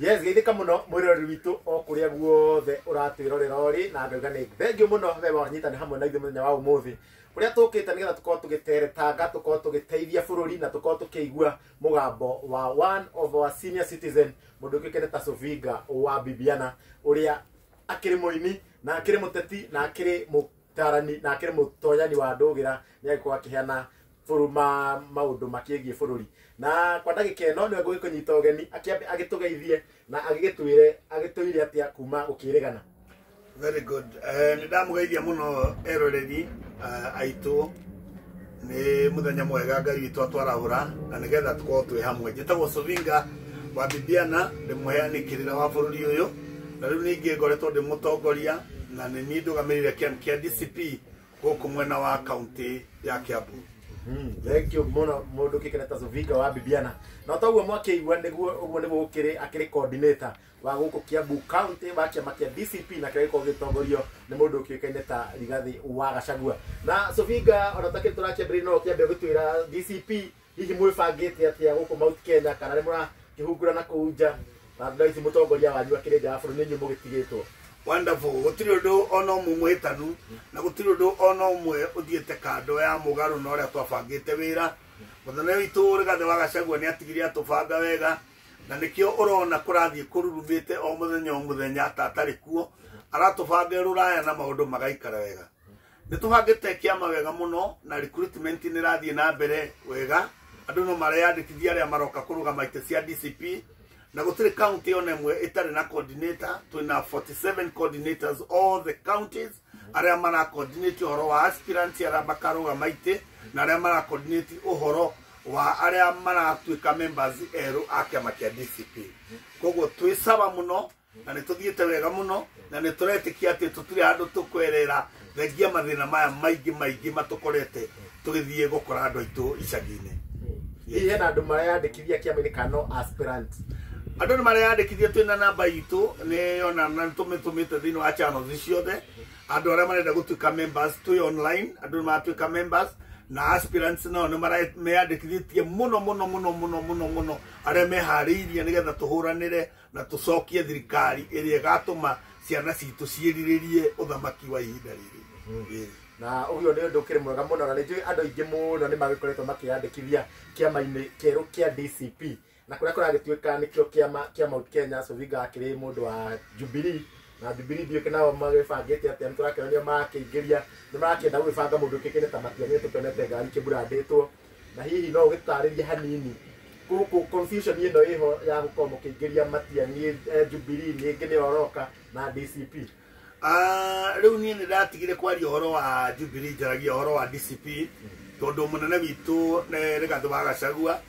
Yes, geithĩka mũno mwĩroreri witũ o kũrĩa guothe ũratwĩrorera ũrĩ, na ngauga nĩ thengiũ mũno we wanyitana hamwe na ithuĩ mũthenya wa ũmũthĩ kũrĩa tũkĩte nĩgetha tũkorwo tũgĩteretanga, tũkorwo tũgĩteithia bũrũri na tũkorwo tũkĩigua mũgambo wa one of our senior citizen, mũndũ ũkĩũkaine ta Sofinga wa Bibiana, ũrĩa akĩrĩ mũini na akĩrĩ mũteti na akĩrĩ mũtarani na akĩrĩ mũtonyani wa ndũgĩra. Nĩ agĩkorwo akĩheana bũrũ maũndũ makĩgiĩ bũrũri, na kwa ndagĩka ĩno nĩwe ngũgĩkũnyita ũgeni akĩambe agĩtũgeithie na agĩgĩtwĩre agĩtũire atĩa kuma gũkĩrĩgana. Very good. Nĩ ndamũgeithia mũno eroreri aitũ. Nĩ mũthenya mwega Ngai witũ atwarahũra na nĩgetha tũkorwo twĩ hamwe. Njĩtagwo Sovinga wa Bibiana, ndĩ mũheani kĩrĩra wa bũrũri ũyũ, na rĩu ningĩ ngoretwo ndĩ mũtongoria na nĩ niĩ ndũgamĩrĩire kĩama kĩa DCP gũkũ mwena wa kaunti ya Kiambu. Thank you mũno mũndũ ũkĩkene ta Sovinga wa Bibiana. Na toguo mwakĩigua nĩguo ũguo nĩguo gũkĩrĩ, akĩrĩ coordinator wa gũkũ Kiambu County wa kĩama kĩa DCP, na kĩrĩa gĩkoragwo gĩgĩtongorio nĩ mũndũ ũkĩũĩkaine ta Rigathi wa Gachagua. Na Sofinga, ona takĩrĩ tũrakĩambĩrĩria, no ũkĩambe gũtwĩra DCP hihi mwĩbangĩte atĩa gũkũ Mount Kenya, kana nĩ mũrakĩhungura na kũu nja, na thaa ici mũtongoria wanyu akĩrĩ nja wa bũrũri, nĩ inyuĩ mũgĩtigĩtwo? Wonderful. Gũtirĩ ũndũ ona ũmwe mũhĩtanu na gũtirĩ ũndũ ona ũmwe ũthiĩte kando ya mũgarũ na ũrĩa twabangĩte wĩra. Mũthenya witũ Rigathĩ wa Gachagua nĩ atigire atũbanga wega, na nĩkĩo ũrona kũrathiĩ kũrurumĩte o mũthenya o mũthenya ta atarĩ kuo. Aratũbanga rũraya na maũndũ magaikara wega. Nĩ tũbangĩte kĩama wega mũno na recruitment nĩ ĩrathiĩ na mbere wega. Andũ no mareyandĩkithia arĩa maroka kũrũgama itĩ cia DCP, na gũtirĩ county ona ĩmwe ĩtarĩ na coordinator. Twĩna 47 coordinators all the counties, arĩa mara coordinate ũhoro wa aspirants arĩa makarũgama itĩ na arĩa mara coordinate ũhoro wa arĩa maratuĩka members erũ a kĩama kĩa DCP. Koguo twĩ sawa mũno na nĩ tũthiĩte wega mũno na nĩ tũretĩkia atĩ tũtirĩ handũ tũkwerera, thengia mathĩna maya maingĩ maingĩ matũkorete tũgĩthiĩ gũkora andũ aitũ icagi-inĩ. Hihi hena andũ mareyandĩkithia kĩama-inĩ kana no aspirant? Andũ nĩ mareyandĩkithia. Twĩna namba itũ nĩ ona na tũmĩtũmĩte thĩinĩ wa channels ciothe. Andũ arĩa marenda gũtuĩka members, twĩ online, andũ nĩ maratuĩka members, na aspirants nao nĩ meyandĩkithĩtie mũno mũno mũno mũno mũno mũno, arĩa meharĩirie nĩgetha tũhũranĩre na tũcokie thirikari ĩrĩa ĩgatũma ciana citũ ciĩrirĩrie ũthamaki wa ihinda rĩrĩ. Na ũguo nĩ ũndũ ũkĩrĩ mwega mũno, na nĩ njũĩ andũ aingĩ mũno nĩ magĩkoretwo makĩyandĩkithia kĩama-inĩ kĩerũ kĩa DCP, na kũrĩa kũragĩtuĩka nĩkĩo kĩama kĩa Mount Kenya. Sovinga akĩrĩ mũndũ wa Jubilee, na Jubilee ndiũĩ nao magĩbangĩte atĩa. Nĩ tũrakĩonio makĩingĩria, nĩ marakĩenda gũgĩbanga mũndũ ũkĩkĩne ta Matiang'i, tũkĩonete ngari ikĩburandĩtwo. Na hihi no ũgĩtarĩrie hanini gũkũ confusion ĩno ĩho ya gũkorwo mũkĩingĩria Matiang'i, Jubilee nĩngĩ nĩ oroka na DCP? Rĩu niĩ nĩ ndatigire kwaria ũhoro wa Jubilee, njaragia ũhoro wa DCP, tondũ mũnene witũ nĩ Rigathĩ wa Gachagua,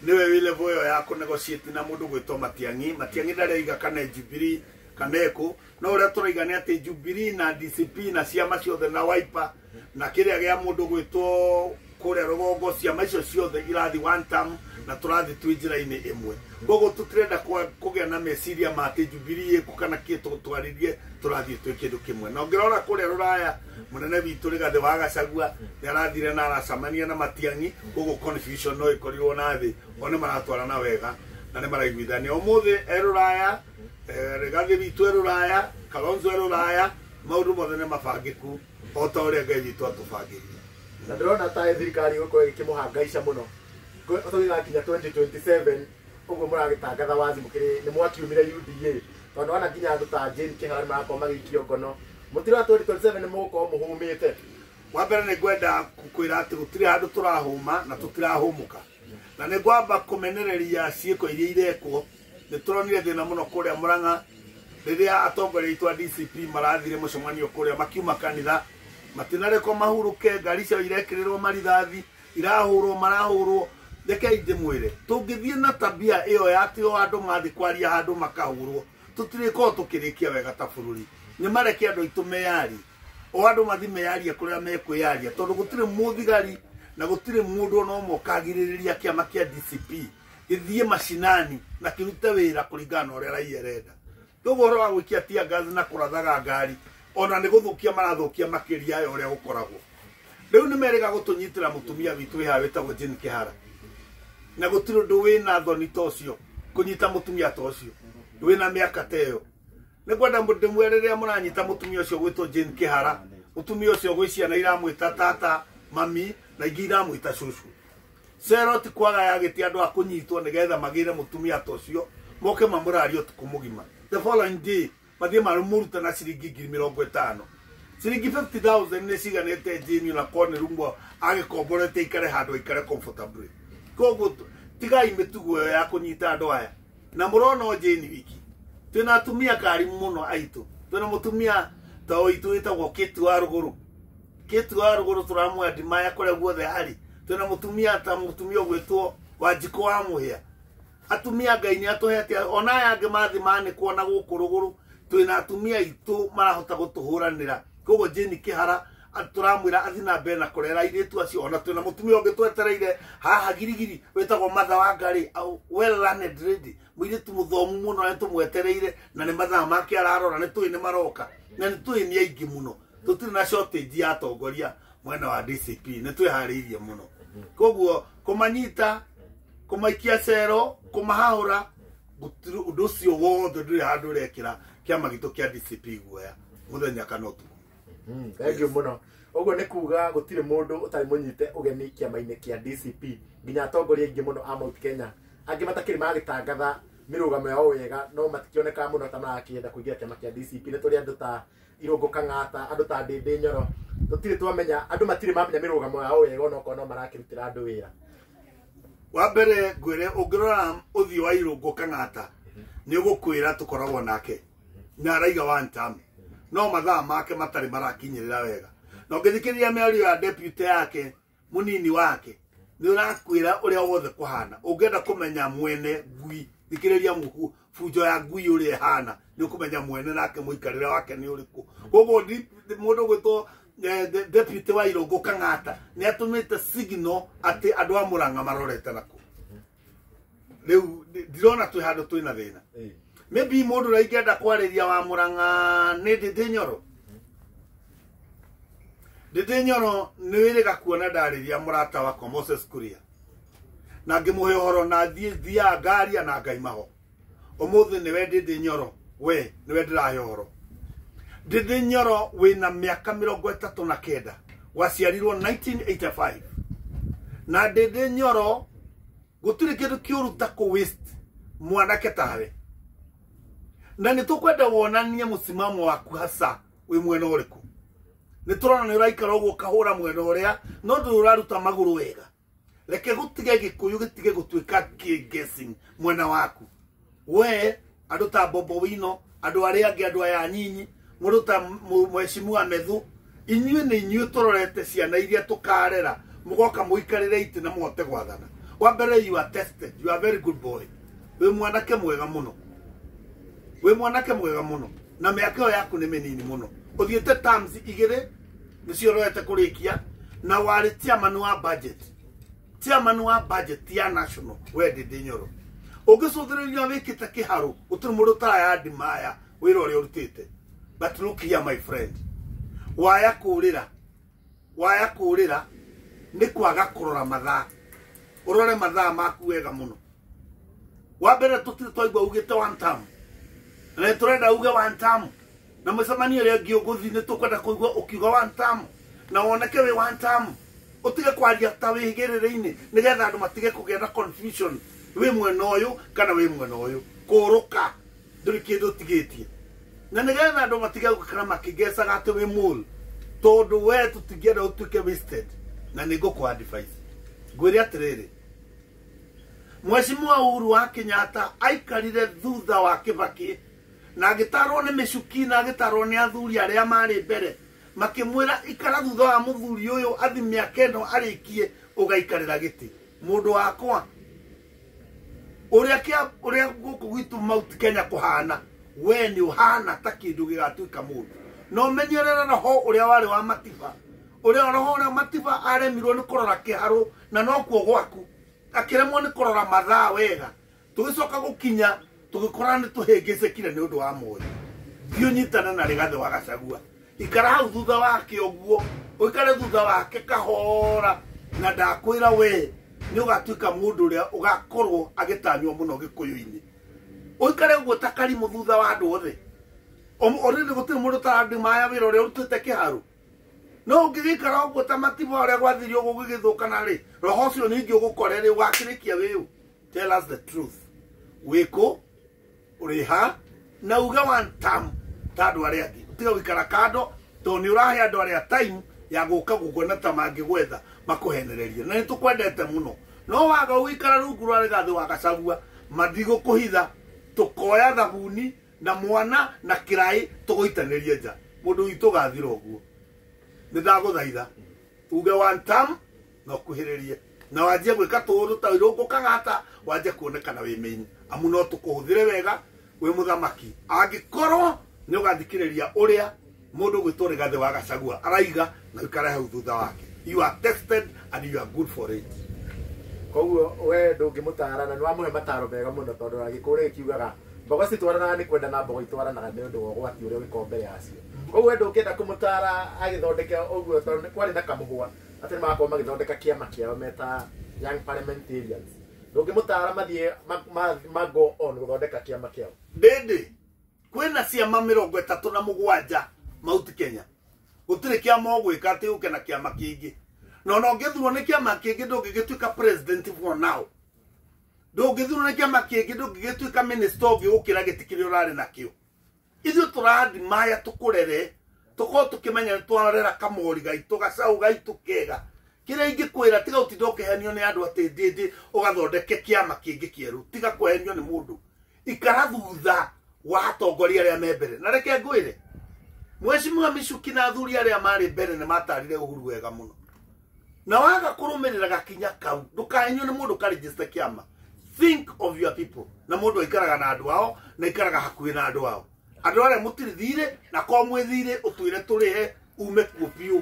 nĩwe wĩ level ĩyo ya kũnegotiate na mũndũ gwĩtwo Matiang'i. Matiang'i ndaraiga kana Jubilee kana ĩkũ, no ũrĩa tũraiga nĩ atĩ Jubilee na DCP na ciama ciothe na Wiper na kĩrĩa gĩa mũndũ gwĩtwo kũrĩa rũgongo, ciama icio ciothe irathi one term na tũrathi twĩ njĩra-inĩ ĩmwe. Koguo tũtirenda kũgĩa na meciria ma atĩ Jubilee ĩkũ kana kĩ, tũtwarĩrie tũrathiĩ twĩ kĩndũ kĩmwe. Na ũngĩrora kũrĩa rũraya, mũnene witũ Rigathĩ wa Gachagua nĩ arathire na aracemania na Matiang'i. Koguo confusion no ĩkorirwo na thĩ, o nĩ maratwarana wega na nĩ maraiguithania. Ũmũthĩ e rũraya, Rigathĩ witũ e rũraya, Kalonzo e rũraya, maũndũ mothe nĩ mabangĩku o ta ũrĩa Ngai witũ atũbangĩire. Na ndĩrona ta thirikari ĩgũkorwo ĩkĩmũhangaica mũno tũgĩgakinya 2027 ũguo mũragĩtangatha wazi mũkĩrĩ nĩ mwakiumire UDA, tondũ wana nginya andũ ta Jane Kĩhara nĩ marakorwo magĩikio ngono. Mũtirona 2027 nĩ mũgũkorwo mũhũmĩte? Wa mbere nĩ ngwenda kwĩra atĩ gũtirĩ handũ tũrahũma na tũtirahũmũka, na nĩ ngwamba kũmenereria ciĩko iria irekwo. Nĩ tũronire thĩna mũno kũrĩa Mũrang'a rĩrĩa atongoria aitũ a DCP marathire mũcemanio kũrĩa, makiuma kanitha matinarekwo mahurũke, ngari ciao irekĩrĩrwo marithathi, irahũrwo, marahũrwo. Rekei ndĩmwĩre, tũngĩthiĩ na tabia ĩyo ya atĩ o andũ mathiĩ kwaria handũ makahũrwo, tũtirĩkorwo tũkĩrĩkia wega ta bũrũri. Nĩ mareke andũ aitũ meyarie, o andũ mathi meyarie kũrĩa mekwĩyaria, tondũ gũtirĩ mũthigari na gũtirĩ mũndũ ona ũmwe ũkagirĩrĩria kĩama kĩa DCP gĩthiĩ macinani na kĩrute wĩra kũringana na ũrĩa raia ĩrenda. Koguo ũhoro wa gwĩkia tear gas na kũrathaga ngari ona nĩ gũthũkia marathũkia makĩria ya ũrĩa gũkoragwo rĩu. Nĩ merĩga gũtũnyitĩra mũtumia witũ wĩ haha wĩtagwo Jane Kĩhara, na gũtirĩ ũndũ wĩna thoni ta ũcio kũnyita mũtumia ta ũcio. Wĩna mĩaka ta ĩyo. Nĩ kwenda ndĩmwĩre rĩrĩa mũranyita mũtumia ũcio gwĩtwo Jane Kĩhara, mũtumia ũcio gwĩ ciana iramwĩta tata, mami, na ingĩ iramwĩta cũcũ. Cero ti kwaga yagĩte andũ a kũnyitwo nĩgetha magĩre mũtumia ta ũcio moke mamũrarie ũtukũ mũgima. The following day mathiĩ mamũrute na ciringi 50,000. Ciringi 50,000 nĩ ciganĩte Jane na korwo nĩ rumu agĩkomborete ikare handũ aikare comfortably. Koguo tigai mĩtugo ĩyo ya kũnyita andũ aya. Na mũrona o Jane wiki. Twĩna atumia karimu mũno aitũ. Twĩna mũtumia ta ũitũ wĩtagwo Kate wa Rũgũrũ. Kate wa Rũgũrũ tũramwea ndimaya kũrĩa guothe arĩ. Twĩna mũtumia ta mũtumia ũgwĩtwo Wanjikũ wa Mũhĩa. Atumia Ngai nĩ atũhete ona aya angĩ mathi manĩkwo na gũkũ rũgũrũ. Twĩna atumia aitũ marahota gũtũhũranĩra. Koguo Jane Kĩhara tũramwĩra athiĩ na mbere na kũrera airĩtu acio. Ona twĩna mũtumia ũngĩ twetereire haha girigiri wĩtagwo Martha Wangari, well learned lady, mũirĩtu mũthomu mũno na tũmwetereire na nĩ mathaa make ararora, nĩ tũĩ nĩ maroka na nĩ tũĩ nĩ aingĩ mũno. Tũtirĩ na shortage ya atongoria mwena wa DCP, nĩ twĩharĩirie mũno. Koguo kũmanyita, kũmaikia cero, kũmahahũra, ũndũ ũcio wothe ndũrĩ handũ ũrekĩra kĩama gitũ kĩa DCP guoya mũthenya kana ũtukũ. Thank you mũno. Ũguo nĩ kuga gũtirĩ mũndũ ũtarĩ mũnyite ũgeni kĩama-inĩ kĩa DCP, nginya atongoria aingĩ mũno a Mount Kenya angĩ matakĩrĩ magĩtangatha mĩrũgamo yao wega, no matikĩonekaga mũno ta marakĩenda kũingĩra kĩama kĩa DCP. Nĩ tũrĩ andũ ta Irũngũ Kang'ata, andũ ta Ndĩndĩ Nyoro, tũtirĩ twamenya, andũ matirĩ mamenya mĩrũgamo yao wega onokorwo no marakĩrutĩra andũ wĩra. Wa mbere ngwĩre, ũngĩrora ũthiũ wa Irũngũ Kang'ata nĩ ũgũkwĩra tũkoragwo nake na araiga one term, no mathaa make matarĩ marakinyĩrĩra wega. Na ũngĩthikĩrĩria mĩario ya deputy yake mũnini wake nĩ ũrakwĩra ũrĩa wothe kũhana. Ũngĩenda kũmenya mwene ngui, thikĩrĩria bunjo ya ngui ũrĩa ĩhana, nĩ ũkũmenya mwene nake mũikarĩre wake nĩ ũrĩkũ. Koguo mũndũ ũgwĩtwo deputy wa Irũngũ Kang'ata nĩ atũmĩte signal atĩ andũ a Mũrang'a marorete nakũ. Rĩu ndirona twĩ handũ twĩna thĩna. Maybe mũndũ ũrĩa ingĩenda kwarĩria wa Mũrang'a nĩ Ndĩndĩ Nyoro. Ndĩndĩ Nyoro nĩ wĩrĩga kuona ndarĩria mũrata wakwa Moses Kuria, na ngĩmũhe ũhoro na thiaga ngaria na ngaimaho. Ũmũthĩ nĩwe Ndĩndĩ Nyoro, we nĩwe ndĩrahe ũhoro. Ndĩndĩ Nyoro wĩna mĩaka 39, waciarirwo 1985. Na Ndĩndĩ Nyoro gũtirĩ kĩndũ kĩũru ta kũ waste mwanake tawe. Na nĩ tũkwenda wonanie mũsimamo waku hasa wĩ mwena ũrĩkũ. Nĩ tũrona nĩ ũraikara ũguo ũkahũra mwena ũrĩa, no ndũrĩ ũraruta magũrũ wega. Reke gũtige Gĩkũyũ gĩtige gũtuĩka kĩ-guessing mwena waku. We andũ ta Bobo Wino, andũ arĩa angĩ, andũ aya anyinyi, mũndũ ta Mheshimiwa Methu, inyuĩ nĩ inyuĩ tũrorete ciana iria tũkarera, mũgoka mũikarĩre itĩ na mũhote gwathana. Wa mbere, you are tested, you are very good boy. Wĩ mwanake mwega mũno. Wĩ mwanake mwega mũno. Na mĩaka ĩyo yaku nĩ mĩnini mũno. Ũthiĩte terms igĩrĩ nĩcio ũrorete kũrĩkia, na warĩ chairman wa budget. Chairman wa budget ya national, we Ndĩndĩ Nyoro. Ũngĩcũthĩrĩria wĩkĩte kĩharũ, gũtirĩ mũndũ ũtaraya ndimaya wĩra ũrĩa ũrutĩte. But look here my friend, waya kũrĩra, waya kũrĩra nĩ kwaga kũrora mathaa. Ũrore mathaa maku wega mũno. Wa mbere tũtirĩ twaigua ugĩte one term. Na nĩ tũrenda uge one term. Na mũcemanio ũrĩa ũngĩ ũgũthiĩ nĩ tũkwenda kũigua ũkiuga one term. Na woneke wĩ one term. Ũtige kwaria ta wĩ gĩrĩrĩ-inĩ nĩgetha andũ matige kũgĩa na confusion wĩ mwena ũyũ kana wĩ mwena ũyũ. Kũrũka ndũrĩ kĩndũ ũtigĩtie. Na nĩgetha andũ matige gũikara makĩgecaga atĩ wĩ mole, tondũ we tũtingĩenda ũtuĩke wasted. Na nĩ ngũkũ advice. Ngwĩre atĩrĩrĩ, Mheshimiwa Uhuru wa Kenyatta aikarire thutha wa Kibaki na agĩtarwo nĩ mĩcuki na agĩtarwo nĩ athuri arĩa marĩ mbere, makĩmwĩra ikara thutha wa mũthuri ũyũ athi mĩaka ĩno arĩkie ũgaikarĩra gĩtĩ. Mũndũ wakwa, ũrĩa gũkũ gwitũ Mount Kenya kũhana, we nĩ ũhana ta kĩndũ gĩgatuĩka mũndũ. Na ũmenyerere roho ũrĩa warĩ wa Matiba, ũrĩa roho ũrĩa Matiba aremirwo nĩ kũrora kĩharũ na nokuo gwaku, akĩremwo nĩ kũrora mathaa wega. Tũgĩcoka gũkinya tũgĩkora nĩ tũhĩngĩcĩkire nĩ ũndũ wa Moi. Thiĩ ũnyitane na Rigathĩ wa Gachagua, ikara hau thutha wake ũguo, ũikare thutha wake kahora, na ndakwĩra we nĩ ũgatuĩka mũndũ ũrĩa ũgakorwo agĩtanywo mũno Gĩkũyũ-inĩ. Ũikare ũguo ta karimũ thutha wa andũ othe. Already gũtirĩ mũndũ ũtarandimaya wĩra ũrĩa ũrutĩte kĩharu. No ũngĩgĩikara ũguo ta matibo ũrĩa gwathirio ũguo gũgĩthũkana rĩ, roho ũcio ningĩ ũgũkore rĩ, ũgakĩrĩkia wĩũ. Tell us the truth. Wĩkũ, ũrĩ ha, na uge one term ta andũ arĩa angĩ. Tiga gũikara kando, tondũ nĩ ũrahe andũ arĩa time ya gũka gũkuona ta mangĩgwetha makũhenererie. Na nĩ tũkwendete mũno. No waga gũikara rungu rwa Rigathĩ wa Gachagua, matigũkũhitha, tũkoya thabuni na mwana na kĩraĩ tũgũitanĩrie nja. Mũndũ witũ gathira ũguo. Nĩ ndagũthaitha uge one term na ũkuhĩrĩrie na wanjie gwĩka tũũndũ ta irũngũ kang'ata, wanjie kuonekana wĩ main, amu no tũkũhũthĩre wega wĩ mũthamaki angĩkorwo nĩ ũgathikĩrĩria ũrĩa mũndũ gwĩtwo Rigathĩ wa Gachagua araiga na ũikare hau thutha wake. You are tested and you are good for it. Koguo we ndũngĩmũtara na nĩwamũhe mataro mega mũno tondũ Agĩkũyũ rĩkiugaga mbogo citwaranaga nĩ kwenda na mbogo itwaranaga nĩ ũndũ wa ũgwati ũrĩa ũgĩkorwo mbere yacio. Koguo we ndũngĩenda kũmũtara agĩthondeke ũguo tondũ nĩ kwarĩ na kamũhwa atĩ nĩmagakorwo magĩthondeka kĩama kĩao meta Young Parliamentarians. Ndũngĩmũtara mathiĩ ma go on gũthondeka kĩama kĩao. Ndĩndĩ kwĩna ciama 37 Mount Kenya. Gũtirĩ kĩama ũgwĩka atĩ ũke na kĩama kĩngĩ. Na ona ũngĩthurwo nĩ kĩama kĩngĩ ndũngĩgĩtuĩka president for now. Ndũngĩthurwo nĩ kĩama kĩngĩ ndũngĩgĩtuĩka minister ũngĩ gũkĩra gĩtĩ kĩrĩa ũrarĩ nakĩo. Ithuĩ tũrandimaya tũkũrere, tũkorwo tũkĩmenya nĩ twarera kamori gaitũ, gacaũ gaitũ kega. Kĩrĩa ingĩkwĩra tiga ũtinde ũkĩhenio nĩ andũ atĩ ndĩndĩ ũgathondeke kĩama kĩngĩ kĩerũ. Tiga kũhenio nĩ mũndũ. Ikara thutha wa atongoria arĩa me mbere. Na reke ngwĩre, Mheshimiwa Michuki na athuri arĩa marĩ mbere nĩ matarire Uhuru wega mũno. Na waga kũrũmĩrĩra gakinya kau, ndũkahenio nĩ mũndũ ũkaregister kĩama. Think of your people. Na mũndũ aikaraga na andũ ao, na aikaraga hakuhĩ na andũ ao. Andũ arĩa mũtirĩ thirĩ, na korwo mwĩ thirĩ, ũtwĩre tũrĩhe, ume kuo biũ.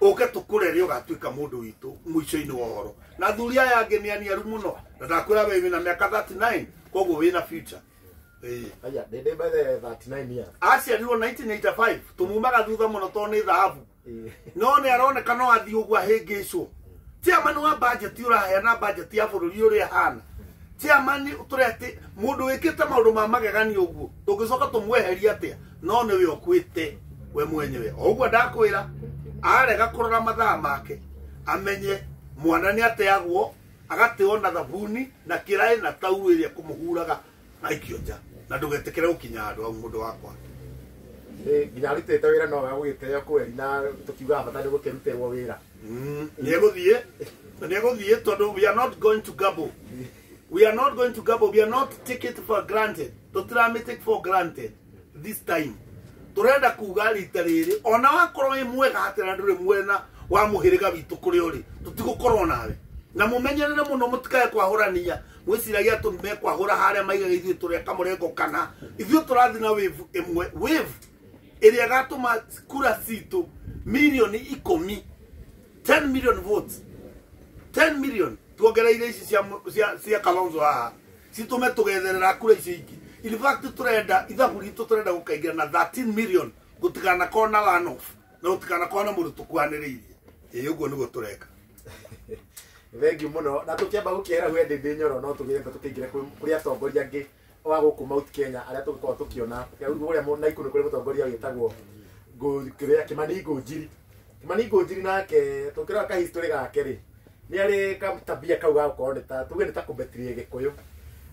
Ũke tũkũrere ũgatuĩka mũndũ witũ mũico-inĩ wa ũhoro. Na athuri aya angĩ nĩ aniaru mũno. Na ndakwĩra we wĩna mĩaka 39, koguo wĩna future. Aya, ndĩ by the 39 years. Aciarirwo 1985, tũmumaga thutha mũno tondũ nĩ thahabu. No nĩ aroneka no athiĩ ũguo ahĩngĩcwo. Chairman wa budget ũraheana budget ya bũrũri ũrĩa ĩhana. Chairman tũrĩa atĩ mũndũ wĩkĩte maũndũ ma magegania ũguo, tũngĩcoka tũmweherie atĩa? No nĩwe ũkuĩte we mwenyewe. O ũguo ndakwĩra, arega kũrora mathaa make, amenye mwana nĩ ateagwo, agateo na thabuni na kĩraĩ na taurũ ĩrĩa kũmũhuraga aikio nja. Na ndũgetĩkĩre gũkinya handũ hau mũndũ wakwa. Nginya arutĩte wĩra no we gũgĩteo kweri na tũkiugaga bata nĩ gũkĩrutĩrwo wĩra. Nĩegũthiĩ, na nĩegũthiĩ tondũ we are not going to gamble. We are not going to gamble. We are not take it for granted. Tũtiramĩ take for granted this time. Tũrenda kuga rita rĩrĩ, ona wakorwo wĩ mwega atĩa na ndũrĩ mwena wa mũhĩrĩga witũ kũrĩa ũrĩ, tũtigũkorwo nawe. Na mũmenyerere mũno mũtikae kwahũrania. Mwĩciragia atĩ mekwahũra harĩa maigaga ithuĩ tũrĩ kamũrengo kana ithuĩ tũrathiĩ na wave ĩmwe, wave ĩrĩa ĩgatũma kura citũ mirioni 10, 10 million votes, 10 million tuongereire ici cia Kalonzo haha citũme tũgetherera kura icio ingĩ. In fact tũrenda ithabu ritũ tũrenda gũkaingĩra na 13 million, gũtikanakorwo na runoff na gũtikanakorwo na mũndũ tũkuhanĩrĩirie. Ĩĩ, ũguo nĩguo tũreka. Thengiũ mũno. Na tũkĩamba gũkĩera we Ndĩndĩ Nyoro, no tũgĩetha tũkĩingĩre kũrĩ atongoria angĩ wa gũkũ Mount Kenya arĩa tũgĩkorwo tũkĩona. Rĩu kũrĩa Naikuru nĩ kũrĩ mũtongoria wĩtagwo kĩrĩa Kimani Ngũnjiri. Kimani Ngũnjiri nake tũkĩrora ka history gake rĩ, nĩ arĩ katabia kau ga gũkorwo nĩ ta tuge nĩ ta kũbetirie Gĩkũyũ.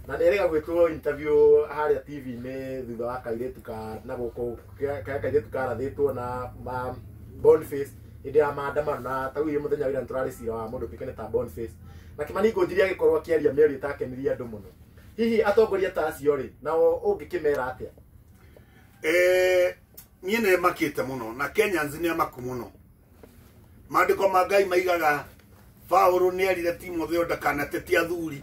Na nĩ erĩga gwĩtwo interview harĩa TV-inĩ thutha wa kairĩtu ka na gũkũ kairĩtu karathĩtwo na ma Boniface hĩndĩ ya maandamano, na ta rĩu mũthenya wa ira nĩtũrarĩ cira wa mũndũ ũtuĩkane ta Boniface. Na Kimani Ngũnjiri agĩkorwo akĩaria mĩario ĩtakenirie andũ mũno. Hihi atongoria ta acio rĩ, nao ũngĩkĩmera atĩa? Niĩ nĩ makĩte mũno na Kenyans nĩ amaku mũno. Maandĩko ma Ngai maigaga Paũlũ nĩ erire Timotheo ndakanatetie athuri,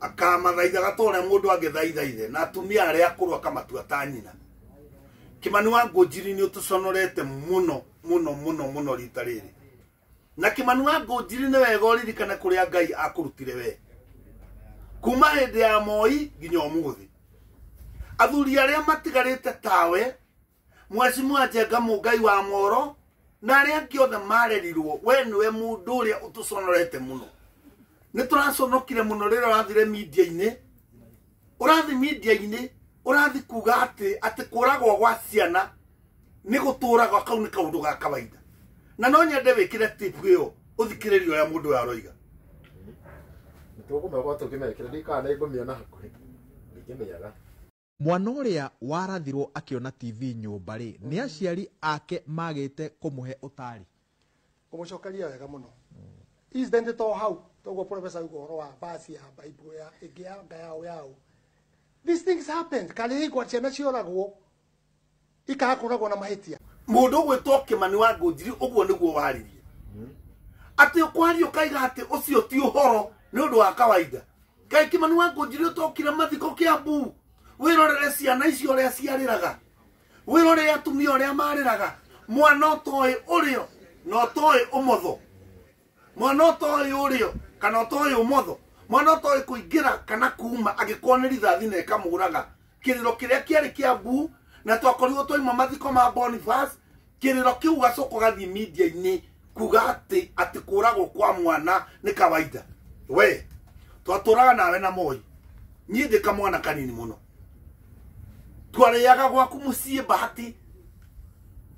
akamathaithaga ta ũrĩa mũndũ angĩthaitha ithe, na atumia arĩa akũrũ akamatua ta nyina. Kimani wa Ngũnjiri nĩ ũtũconorete mũno mũno mũno mũno rita rĩrĩ. Na Kimani wa Ngũnjiri nĩ wega ũririkane kũrĩa Ngai akũrutire we kuma hĩndĩ ya Moi nginya ũmũthĩ. Athuri arĩa matigarĩte tawe, Mheshimiwa Njenga Mũngai wa Moro na arĩa angĩ othe marerirwo, we nĩwe mũndũ ũrĩa ũtũconorete mũno. Nĩ tũraconokire mũno rĩrĩa ũrathire media-inĩ Ũrathi media-inĩ ũrathi kuga atĩ kũragwo gwa ciana nĩ gũtũragwo kau nĩ kaũndũ ga kawaida. Na no nyende wĩkĩre tip ĩyo ũthikĩrĩrie ũrĩa mũndũ ũyũ aroiga. Tũkũmenya tũkĩmekĩra ndikana nĩ ngũmĩona hakuhĩ. Ndingĩmĩaga. Mwana ũrĩa warathirwo akĩona TV nyũmba rĩ, nĩ aciari ake magĩte kũmũhe ũtari. Kũmũcokeria wega mũno. Incident to hau toguo professor ugo ũhoro wa basi ya Bible ya ĩngĩ ya nga yao yao. These things happen. Karĩ kwa ciana cioragwo ikakoragwo na mahĩtia. Mũndũ ũgwĩtwo Kimani wa Ngũnjiri ũguo nĩguo waririe. Atĩ ũkwaria ũkaiga atĩ ũcio ti ũhoro nĩ ũndũ wa kawaida. Kaĩ Kimani wa Ngũnjiri ũtokire mathiko Kĩambu wĩrorere ciana icio ũrĩa ciarĩraga, wĩrorere atumia ũrĩa marĩraga, mwana ũtoĩ ũrĩo na ũtoĩ ũmotho, mwana ũtoĩ ũrĩo kana ũtoĩ ũmotho, mwana ũtoĩ kũingĩra kana kuma angĩkorwo nĩ rithathi na ĩkamũraga. Kĩrĩro kĩrĩa kĩarĩ Kĩambu na twakorirwo twaima mathiko ma Boniface, kĩrĩro kĩu gacoka ũgathiĩ media-inĩ kuga atĩ kũragwo kwa mwana nĩ kawaida. We twatũraga nawe na Moi, niĩ ndĩ kamwana kanini mũno, twarĩaga gwaku mũciĩ Bahati,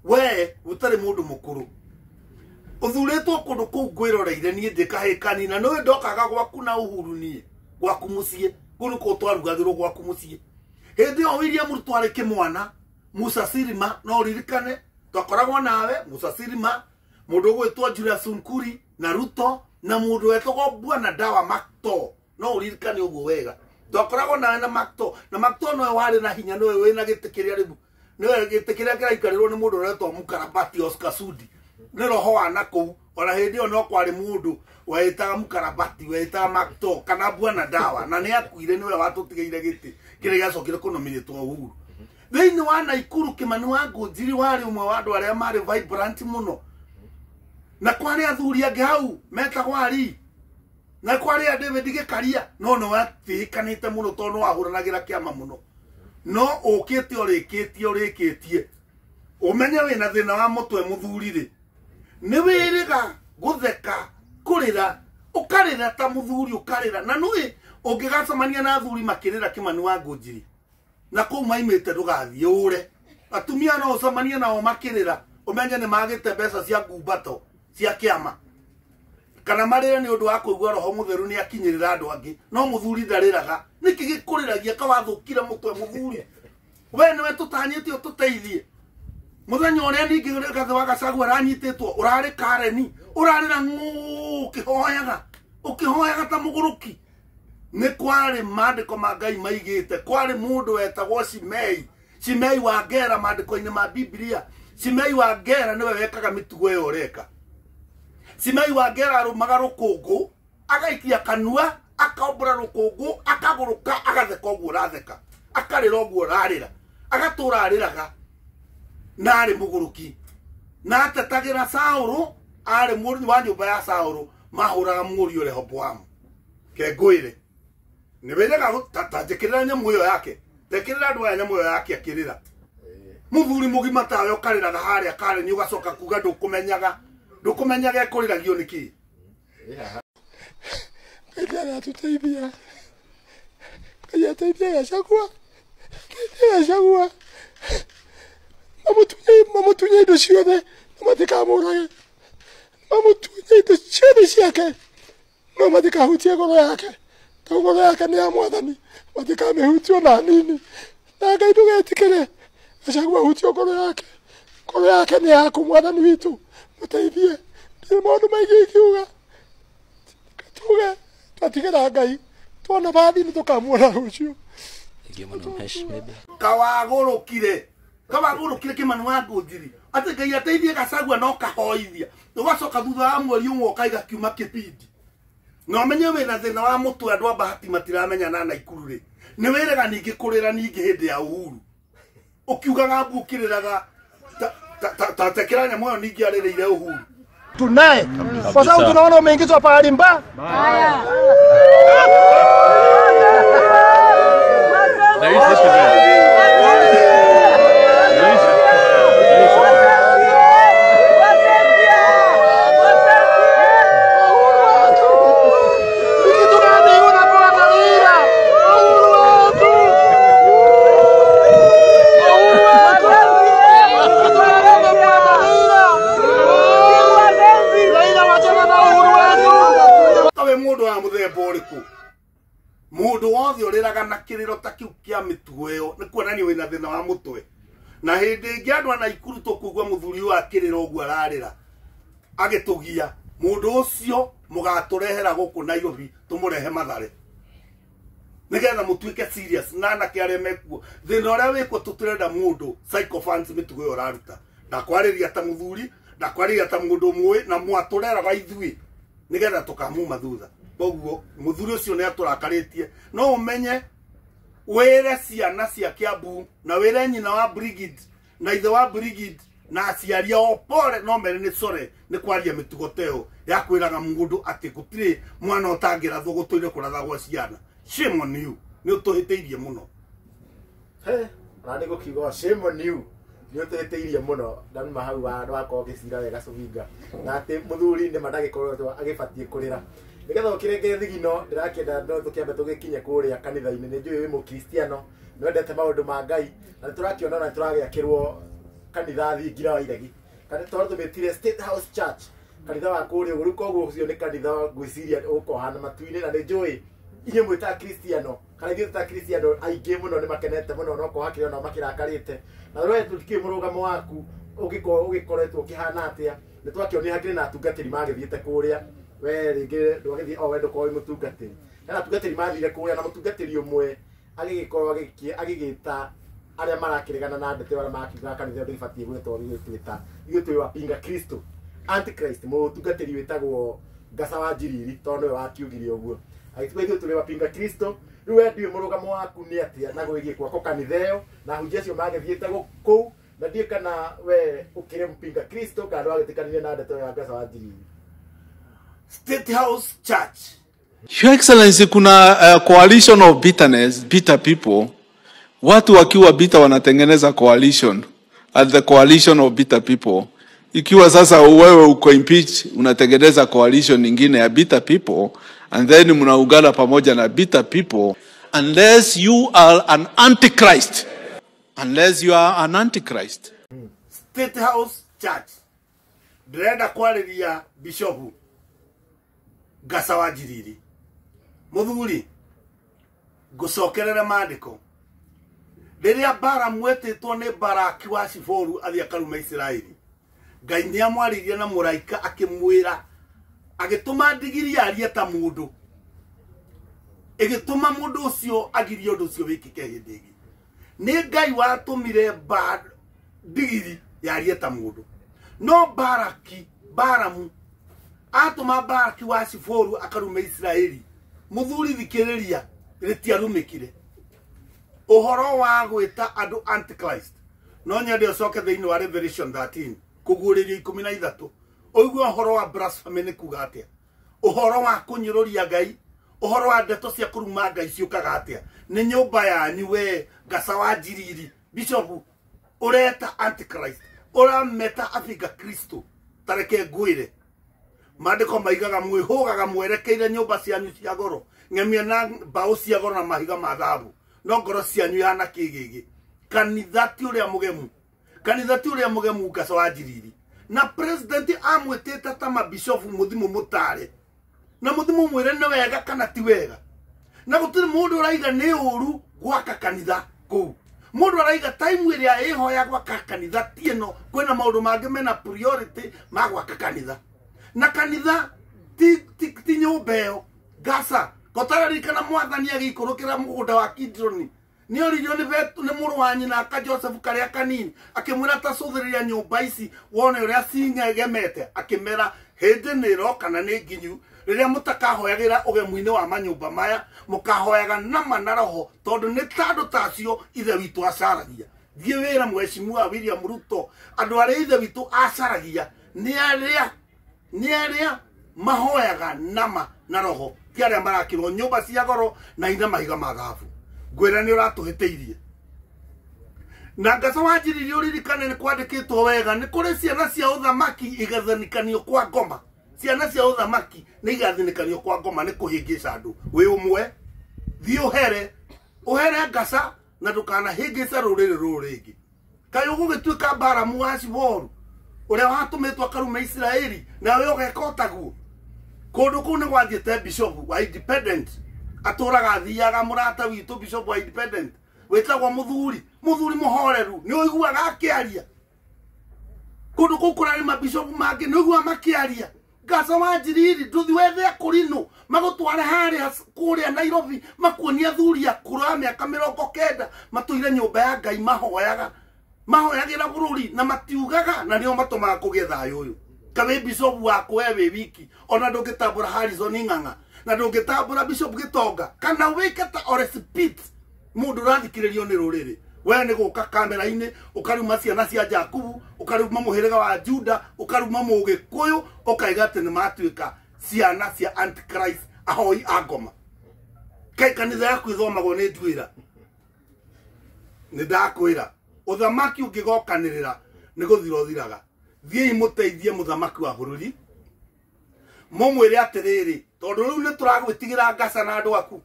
we ũtarĩ mũndũ mũkũrũ, ũthurĩtwo kũndũ kũu ngwĩroreire niĩ ndĩ kahĩĩ kanini, na nĩwe ndokaga gwaku na Uhuru niĩ gwaku mũciĩ kũu nĩkuo twarugagĩrwo gwaku mũciĩ. Hĩndĩ ĩyo William Ruto arĩ kĩmwana, Musa Sirima no ũririkane twakoragwo nawe Musa Sirima, mũndũ ũgwĩtwo Julius Sunkuri na Ruto na mũndũ wetagwo Bwana Dawa Makto, no ũririkane ũguo wega. Twakoragwo nawe na Makto, na Makto nowe warĩ na hinya, nowe wĩna gĩtĩ kĩrĩa rĩu, nowe gĩtĩ kĩrĩa kĩraikarĩrwo nĩ mũndũ ũretwo Mũkarabati Oscar Sudi, nĩ roho wa nakũu. Ona hĩndĩ ĩyo no kwarĩ mũndũ weĩtaga Mũkarabati, weĩtaga Makto kana Bwana Dawa, na nĩ akuire, nĩwe watũtigĩire gĩtĩ kĩrĩa gĩacokire kũnominĩtwo Uhuru. Thĩinĩ wa Naikuru Kimani wa Ngũnjiri warĩ ũmwe wa andũ arĩa marĩ vibrant mũno, na kwarĩ athuri angĩ hau metagwo Ari, na kwarĩ a David Gĩkaria, no nĩ watĩĩkanĩte mũno tondũ nĩ wahũranagĩra kĩama mũno. No ũkĩte ũrĩkĩtie ũrĩkĩtie ũmenye wĩna thĩna wa mũtwe mũthuri rĩ, nĩ wĩrĩga gũtheka kũrĩra ũkarĩra ta mũthuri ũkarĩra, na nũĩ ũngĩgacemania na athuri makĩrĩra Kimani wa Ngũnjiri na kũu maimĩte ndũgathiĩ ũre. Atumia no ũcemanie nao makĩrĩra ũmenye nĩ magĩte mbeca cia ngumbato cia kĩama, kana marĩre nĩ ũndũ wa kũigua roho mũtheru nĩ akinyĩrĩra andũ angĩ, no mũthuri ndarĩraga. Nĩkĩ gĩkũrĩragia kawathũkire mũtwe mũthuri? We nĩwe tũtanyĩte ũtũteithie. Mũthenya ũrĩa ningĩ Rigathĩ wa Gachagua aranyitĩtwo ũrarĩ Kareni, ũrarĩra ng'ũ ũkĩhoyaga, ũkĩhoyaga ta mũgũrũki. Nĩ kwarĩ maandĩko ma Ngai maigĩte, kwarĩ mũndũ wetagwo Shimei, Shimei wa Gera maandĩko-inĩ ma Biblia. Shimei wa Gera nĩwe wekaga mĩtugo ĩyo ũreka. Shimei wa Gera arũmaga rũkũngũ, agaikia kanua, akaombora rũkũngũ, akagũrũka, agatheka ũguo ũratheka, akarĩra ũguo ũrarĩra, agatũra arĩraga, na arĩ mũgũrũki. Na atetagĩra Saũlũ, arĩ mũriũ wa nyũmba ya Saũlũ, mahũraga mũriũ Rehoboamu. Kengũĩre nĩ wĩrĩga ta njĩkĩrĩra nyamũ ĩyo yake, tekĩrĩra andũ aya nyamũ ĩyo yake akĩrĩra. Mũthuri mũgima tawe ũkarĩraga harĩa Kareni ũgacoka kuga ndũkũmenyaga, ndũkũmenyaga ekũrĩragio nĩ kĩĩ. Ngai aratũteithia, Ngai ateithie Gachagua, ateithie Gachagua, mamũtunye indo ciothe na matikamũrage, mamũtunye indo ciothe ciake no matikahutie ngoro yake, tondũ ngoro yake nĩ ya Mwathani, matikamĩhutie ona hanini. Na Ngai ndũgetĩkĩre Gachagua ahutio ngoro yake, ngoro yake nĩ yaku Mwathani witũ, mũteithie. Ndirĩ maũndũ maingĩ ingiuga, tuge twatigĩra Ngai, tuona bathi nĩ tũkamuona rũciũ. Kawagũrũkire, kawagũrũkire Kimani wa Ngũnjiri atĩ Ngai ateithie Gachagua no kahoithia, ũgacoka thutha wa mweri ũmwe ũkaiga kiuma kĩbindi. Na ũmenye wĩna thĩna wa mũtwe, andũ a Bahati matiramenya na Naikuru rĩ, nĩ wĩrĩga ningĩ kũrĩra ningĩ hĩndĩ ya Uhuru ũkiugaga mbu ũkĩrĩraga ta tekĩra nyamũ ĩyo ningĩ arĩrĩire Uhuru. Tunaye kwa sababu tunaona umeingizwa pahali mbaya. Kĩrĩro ta kĩu kĩa mĩtugo ĩyo nĩ kuonania wĩna thĩna wa mũtwe. Na hĩndĩ ĩngĩ andũ a Naikuru tũkũigua mũthuri ũyũ akĩrĩra ũguo ararĩra agĩtũgia, mũndũ ũcio mũgatũrehera gũkũ Nairobi tũmũrehe Mathare nĩgetha mũtuĩke serious na anake arĩa mekuo. Thĩna ũrĩa wĩkuo tũtirenda mũndũ sycophants mĩtugo ĩyo ũraruta. Ndakwarĩria ta mũthuri, ndakwarĩria ta mũndũ mũĩ, na mwatũreraga ithuĩ nĩgetha tũkamuma thutha. Koguo mũthuri ũcio nĩ atũrakarĩtie. No ũmenye wĩre ciana cia Kiambu na wĩre nyina wa Brigid na ithe wa Brigid na aciari ao pole, no mere nĩ sore nĩ kwaria mĩtugo ta ĩyo ya kwĩraga mũndũ atĩ gũtirĩ mwana ũtangĩrathwo, gũtũire kũrathagwo ciana. Shame on you, nĩ ũtũhĩtĩirie mũno. Na nĩ gũkiuga shame on you, nĩ ũtũhĩtĩirie mũno. Ndanuma hau wakorwo ũgĩcira wega Cũbinga, na atĩ mũthuri nĩ ma ndagĩkoretwo agĩbatiĩ kũrĩra. Nĩgetha ũkĩrenge thigino, ndĩrakĩenda no tũkĩambe tũgĩkinye kũrĩa kanitha-inĩ. Nĩ njũĩ wĩ mũkristiano, nĩ wendete maũndũ ma Ngai, na nĩ tũrakĩona na nĩ tũragĩakĩrwo kanitha thingira wa Iregi, kana tondũ tũmĩtire State House Church, kanitha wa kũrĩa ũguo. Rĩu koguo ũcio nĩ kanitha ngwĩciria ũgũkorwo hana matu-inĩ, na nĩ njũĩ inyuĩ mwĩ ta Kristiano kana ithuĩ ta Kristiano aingĩ mũno nĩ makenete mũno, no korwo hakĩrĩ onao makĩrakarĩte. Na we tũtikĩũĩ mũrũgamo waku ũngĩkorwo ũgĩkoretwo ũkĩhana atĩa. Nĩ twakĩonire hakĩrĩ na atungatĩri magĩthiĩte kũrĩa, we rĩngĩ ndwagĩthiĩ, o we ndũkorwo wĩ mũtungatĩri. Hena atungatĩri mathire kũrĩa, na mũtungatĩri ũmwe agĩgĩkorwo agĩgĩta arĩa marakĩregana na ndeto arĩa makiugaga kanitha ĩyo ndĩbatiĩ gwĩtwo gĩgĩtuĩta ithuĩ twĩ wapinga Kristo, Antichrist. Mũtungatĩri wĩtagwo Ngasa wa Njiriri, tondũ nĩwe wakiugire ũguo, agĩtuga ithuĩ tũrĩ wapinga Kristo. Rĩu we ndiũĩ mũrũgamo waku nĩ atĩa na gwĩgiĩ gwakwo kanitha ĩyo na ahunjia acio magĩthiĩte kũu, na ndiũĩ kana we ũkĩrĩ mpinga Kristo kana ndwagĩtĩkanire na ndeto ya Ngasa wa Njiriri. State House Church. Your Excellency, kuna coalition of bitterness, bitter people. Watu wakiwa bitter wanatengeneza coalition. At the coalition of bitter people. Ikiwa sasa wewe uko impeach, unatengeneza coalition nyingine ya bitter people, and then mnaungana pamoja na bitter people, unless you are an antichrist. Unless you are an antichrist. State House Church. Ndĩrenda kwarĩria Bishop Ngasa wa Njiriri. Mũthuri, ngũcokerere maandĩko. Rĩrĩa Balamu etĩtwo nĩ Balaki wa Siforu athiĩ akarume Isiraeli, Ngai nĩamwarĩirie na mũraika akĩmwĩra, agĩtũma ndigiri yarie ta mũndũ, ĩgĩtũma mũndũ ũcio agirie ũndũ ũcio wĩkĩke hĩndĩ ĩngĩ. Nĩ Ngai watũmire ndigiri yarie ta mũndũ. No Balaki, Balamu atũma Balaki wa Siforu akarume Isiraeli, mũthuri thikĩrĩria, rĩtiarumĩkire. Ũhoro wa gwĩta andũ Antichrist no nyende ũcoke thĩinĩ wa Revelation 13 kũguũrĩrio 13 ũigue ũhoro wa blasphemy nĩ kuga atĩa, ũhoro wa kũnyũrũria Ngai, ũhoro wa ndeto cia kũruma Ngai ciũkaga atĩa. Nĩ nyũmba yanyu we Ngasa wa Njiriri, Bishop ũreta Antichrist, ũrameta abinga Kristo. Tareke ngwĩre, maandĩko maigaga mwĩhũgaga mwerekeire nyũmba cianyu cia goro, ng'emia na mbaũ cia goro na mahiga ma thahabu, no ngoro cianyu ihana kĩgĩgĩ. Kanitha ti ũrĩa mũgemu, kanitha ti ũrĩa mũgemu Ngasa wa Njiriri. Na president amwĩtĩte ta mabishofu mũthimũ mũtare, na mũthimũ mwĩre nĩ wega kana ti wega. Na gũtirĩ mũndũ ũraiga nĩ ũru gwaka kanitha kũu. Mũndũ araiga time ĩrĩa ĩho ya gwaka kanitha ti ĩno, kwĩna maũndũ mangĩ mena priority ma gwaka kanitha. Na kanitha ti nyũmba ĩyo. Ngasa kotararikana mwathani agĩikũrũkĩra mũgũnda wa Kidroni, nĩ oririo nĩ mũrũ wa nyina aka Joseph karĩa kanini, akĩmwĩra ta cũthĩrĩria nyũmba ici wone ũrĩa cingegemete. Akĩmera hĩndĩ nĩ ĩroka na nĩ nginyu rĩrĩa mũtakahoyagĩra ũgemu-inĩ wa manyũmba maya, mũkahoyaga nama na roho, tondũ nĩ ta andũ ta acio ithe witũ acaragia. Thiĩ wĩra mheshimiwa William Ruto, andũ arĩa ithe witũ acaragia nĩ arĩa mahoyaga nama na roho, ti arĩa marakĩrwo nyũmba cia goro na ina mahiga ma thahabu. Ngwĩra nĩ ũratũhĩtĩirie. Na Ngasa wa Njiriri ũririkane nĩ kwandĩkĩtwo wega, nĩ kũrĩ ciana cia ũthamaki igathanĩkanio kwa ngoma. Ciana cia ũthamaki nĩ igathanĩkanio kwa ngoma nĩ kũhĩngĩca andũ. Wĩ ũmwe, thiĩ ũhere, ũhere Ngasa na ndũkanahĩngĩce rũrĩrĩ rũrũ rĩngĩ. Kaĩ ũgũgĩtuĩka Balamu wa Siforu ũrĩa watũmĩtwo akarume Isiraeli, nawe ũgeka o taguo. Kũndũ kũu nĩ gwathiĩte bishop wa independent Atũraga athiaga mũrata witũ Bishop wa Independent wĩtagwo mũthuri mũthuri mũhoreru nĩ ũiguaga akĩaria kũndũ kũu kũrarĩ mabishop mangĩ nĩ ũiguaga makĩaria Ngaca wa Njiriri nduthi wethe akũrinũ magũtware harĩa kũrĩa Nairobi makuonia athuri akũrũ a mĩaka 90 matũire nyũmba ya Ngai mahoyaga mahoyagĩra bũrũri na matiugaga na nĩo matũmaga kũgĩe thayũ ũyũ kawe bishop wakwa we wĩ wiki ona ndũngĩtambũra Harrison Ng'ang'a na ndũngĩtambũra Bishop Gĩtonga kana wĩke ta Ores Pit mũndũ ũrathikĩrĩrio nĩ rũrĩrĩ we nĩ gũka kamera-inĩ ũkaruma ciana cia Jakubu ũkaruma mũhĩrĩga wa Juda ũkaruma mũgĩkũyũ ũkaiga atĩ nĩ matuĩka ciana cia Antichrist ahoi a ngoma kai kanitha yaku ithomagwo nĩ nduĩra nĩ ndakwĩra ũthamaki ũngĩgokanĩrĩra nĩ gũthira ũthiraga thiĩi mũteithie mũthamaki wa bũrũri mũmwĩre atĩrĩrĩ tondũ rĩu nĩ tũragwĩtigĩra Ngaca na andũ aku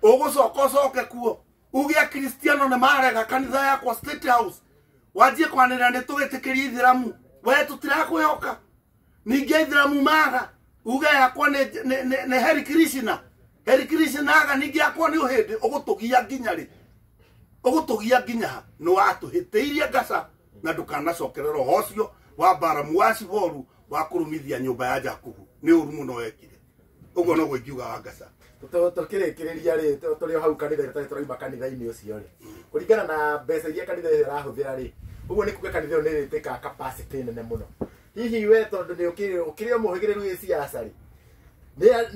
ũgũcoka ũcoke kuo uge akristiano nĩ marega kanitha yakwa State House wanjie kwanĩrĩra nĩ tũgĩtĩkĩria ithĩramu we tũtirakwĩhoka ningĩ aithĩramu maga uge yakwa nĩ Hare Krishna Hare Krishna aga ningĩ yakwa nĩ ũhĩndĩ ũgũtũgia nginya rĩ ũgũtũgia nginya ha nĩ watũhĩtĩirie Ngaca na ndũkanacokerera roho ũcio wa Baramu wa Shivoru wa kũrumithia nyũmba ya Jakubu nĩ ũru mũno wekire ũguo noguo ingiuga wa Ngaca tũkĩrĩkĩrĩria rĩ tũrĩ o hau kanitha tũtarĩ tũrauma kanitha-inĩ ũcio rĩ kũringana na mbeca iria kanitha ĩyo ĩrahũthĩra rĩ ũguo nĩ kuga kanitha ĩyo nĩ ĩrĩtĩkaga capacity nene mũno hihi we tondũ nĩ ũkĩrĩ o mũhĩgĩrĩru wĩ siasa rĩ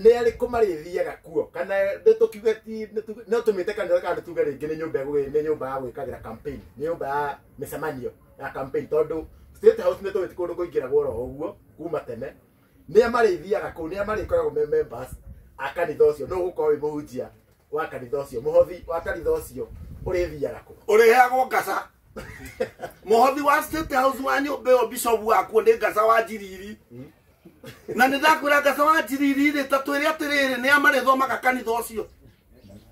nĩ arĩkũ marĩthiaga kuo kana nĩ tũkiuge ti no tũmĩte kanitha kana tuge rĩngĩ nĩ nyũmba nĩ nyũmba ya gwĩkagĩra campaign nĩ nyũmba ya mĩcemanio ya campaign tondũ State House nĩ tũĩ ti kũndũ kũingĩragwo oro ũguo kuma tene nĩ a marĩthiaga kũu nĩ a marĩkoragwo me members a kanitha ũcio no ũgũkorwo wĩ mũhunjia wa kanitha ũcio mũhothi wa kanitha ũcio ũrĩthiaga kũ ũrĩheagwo Ngaca mũhothi wa State House wa nyũmba ĩyo bishop wakuo nĩ Ngaca wa Njiriri na nĩ ndakwĩra Ngaca wa Njiriri rĩ ta twĩre atĩrĩrĩ nĩ a marĩthomaga kanitha ũcio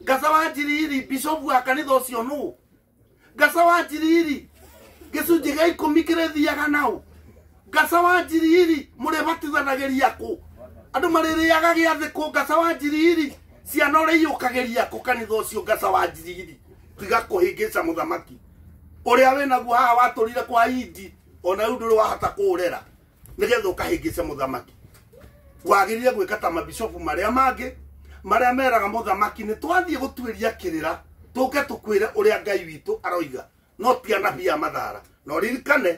Ngaca wa Njiriri bishop wa kanitha ũcio nũ Ngaca wa Njiriri gĩcunjĩ gĩa 10 kĩrĩthiaga nao Ngaca wa Njiriri mũrĩbatithanagĩria kũ andũ marĩrĩaga gĩathĩ kũ Ngaca wa Njiriri ciana ũrĩiyũkagĩria kũ kanitha ũcio Ngaca wa Njiriri tiga kũhĩngĩca mũthamaki ũrĩa wĩnaguo haha watũrire kwa Indi ona rĩu ndũrĩ wahota kũũrera nĩgetha ũkahĩngĩce mũthamaki wagĩrĩire gwĩka ta mabishopu marĩa mangĩ marĩa meraga mũthamaki nĩ twathiĩ gũtuĩria kĩrĩra tũke tũkwĩre ũrĩa Ngai witũ aroiga no ti anabii a mathara na ũririkane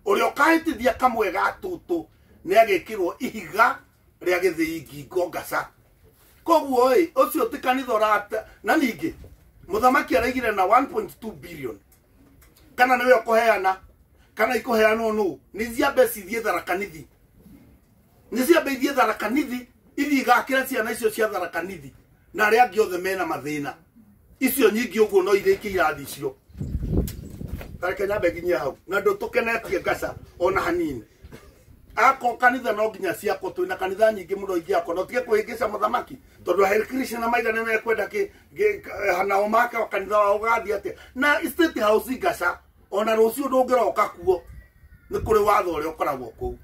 ũrĩa ũkahĩtithia kamwe ga tũtũ nĩ agĩkĩrwo ihiga rĩa gĩthĩi ngingo Ngaca koguo ĩ ũcio ti kanitha ũrata na ningĩ mũthamaki araigire na 1.2 billion kana nĩwe ũkũheana kana ikũheanwo nũ nĩ ciambe cithiĩ Tharaka-Nithi nĩ ciambe ithiĩ Tharaka-Nithi ithiĩ igakĩre ciana icio cia Tharaka-Nithi na arĩa angĩ othe mena mathĩna icio nyingĩ ũguo no irĩkie irathi icio tareke nyambe nginyie hau na ndũtũkenetie Ngaca ona hanini ako kanitha no nginya ciakwo twĩna kanitha nyingĩ mũno ingĩakwo no tige kũhĩngĩca mũthamaki tondũ Hare Krishna maigana mekwenda nao make wa kanitha wao ũgathiĩ atĩa na State House Ngaca ona rũciũ ndũngĩroka kuo nĩ kũrĩ watho ũrĩa ũkoragwo kũu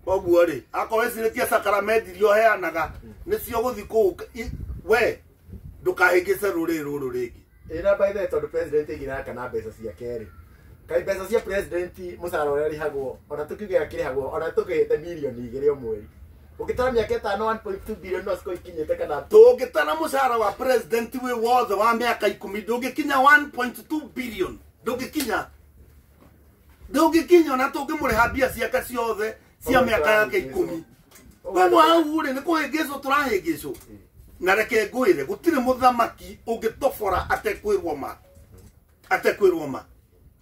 koguo rĩ akorwo wĩcirĩtie sakaramenti iria ũheanaga nĩcio gũthiĩ kũu we ndũkahĩngĩce rũrĩrĩ rũrũ rĩngĩ ĩna by the way tondũ president aigĩraga kana mbeca ciake rĩ kai mbeca cia president mũcara ũrĩa arĩhagwo ona tũkiuge akĩrĩhagwo ona tũkĩhĩte mirioni 2 o mweri ũngĩtara mĩaka ĩtano 1.2 billion no cikorwo ikinyĩte kana tũngĩtara mũcara wa president wĩ wothe wa mĩaka 10 ndũngĩkinya 1.2 billion ndũngĩkinya ona tũngĩmũrĩha mbia ciake ciothe cia mĩaka yake 10 koguo hau rĩ nĩ kũhĩngĩcwo tũrahĩngĩcwo na reke ngwĩre gũtirĩ mũthamaki ũngĩtobora atekwĩrwo ma atekwĩrwo ma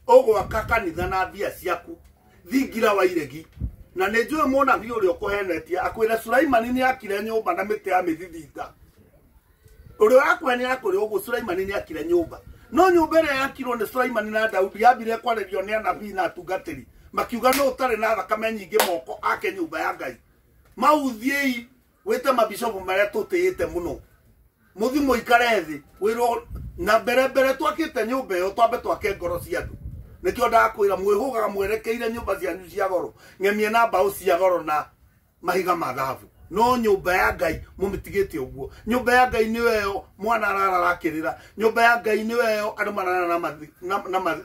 ũgwaka kanitha na mbia ciaku thingira wa iregi na nĩ njũĩ mũnabii ũrĩa ũkũhenetie akwĩra Sulaimani nĩ akire nyũmba na mĩtĩ ya mĩthithinda ũrĩa ũrakũhenia akwĩra ũguo Sulaimani nĩ akire nyũmba no nyũmba ĩrĩa yakirwo nĩ Sulaimani na Daudi yambire kwarĩrio nĩ anabii na atungatĩri makiuga no ũtarĩ na thakame nyingĩ moko ake nyũmba ya Ngai mau thiĩi wĩte mabishopu marĩa tũtĩĩte mũno mũthi mũikare thĩ wĩrwo na mbere mbere twakĩte nyũmba ĩyo twambe twake ngoro cia andũ nĩkĩo ndakwĩra mwĩhũgaga mwerekeire nyũmba cianyu cia goro ng'emie na mbaũ cia goro na mahiga ma thahabu No nyũmba ya Ngai mũmĩtigĩte ũguo. Nyũmba ya Ngai nĩyo ĩyo mwana arararakĩrĩra. Nyũmba ya Ngai nĩyo ĩyo andũ mararara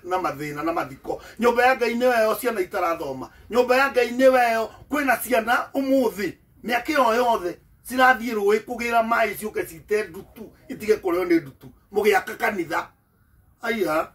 na mathĩna na mathiko. Nyũmba ya Ngai nĩyo ĩyo ciana itarathoma. Nyũmba ya Ngai nĩyo ĩyo kwĩna ciana ũmũthĩ mĩaka ĩyo yothe cirathiĩ rũĩ kũgĩra maĩ ciũke cite ndutu itige kũrĩo nĩ ndutu mũgĩaka kanitha. Aya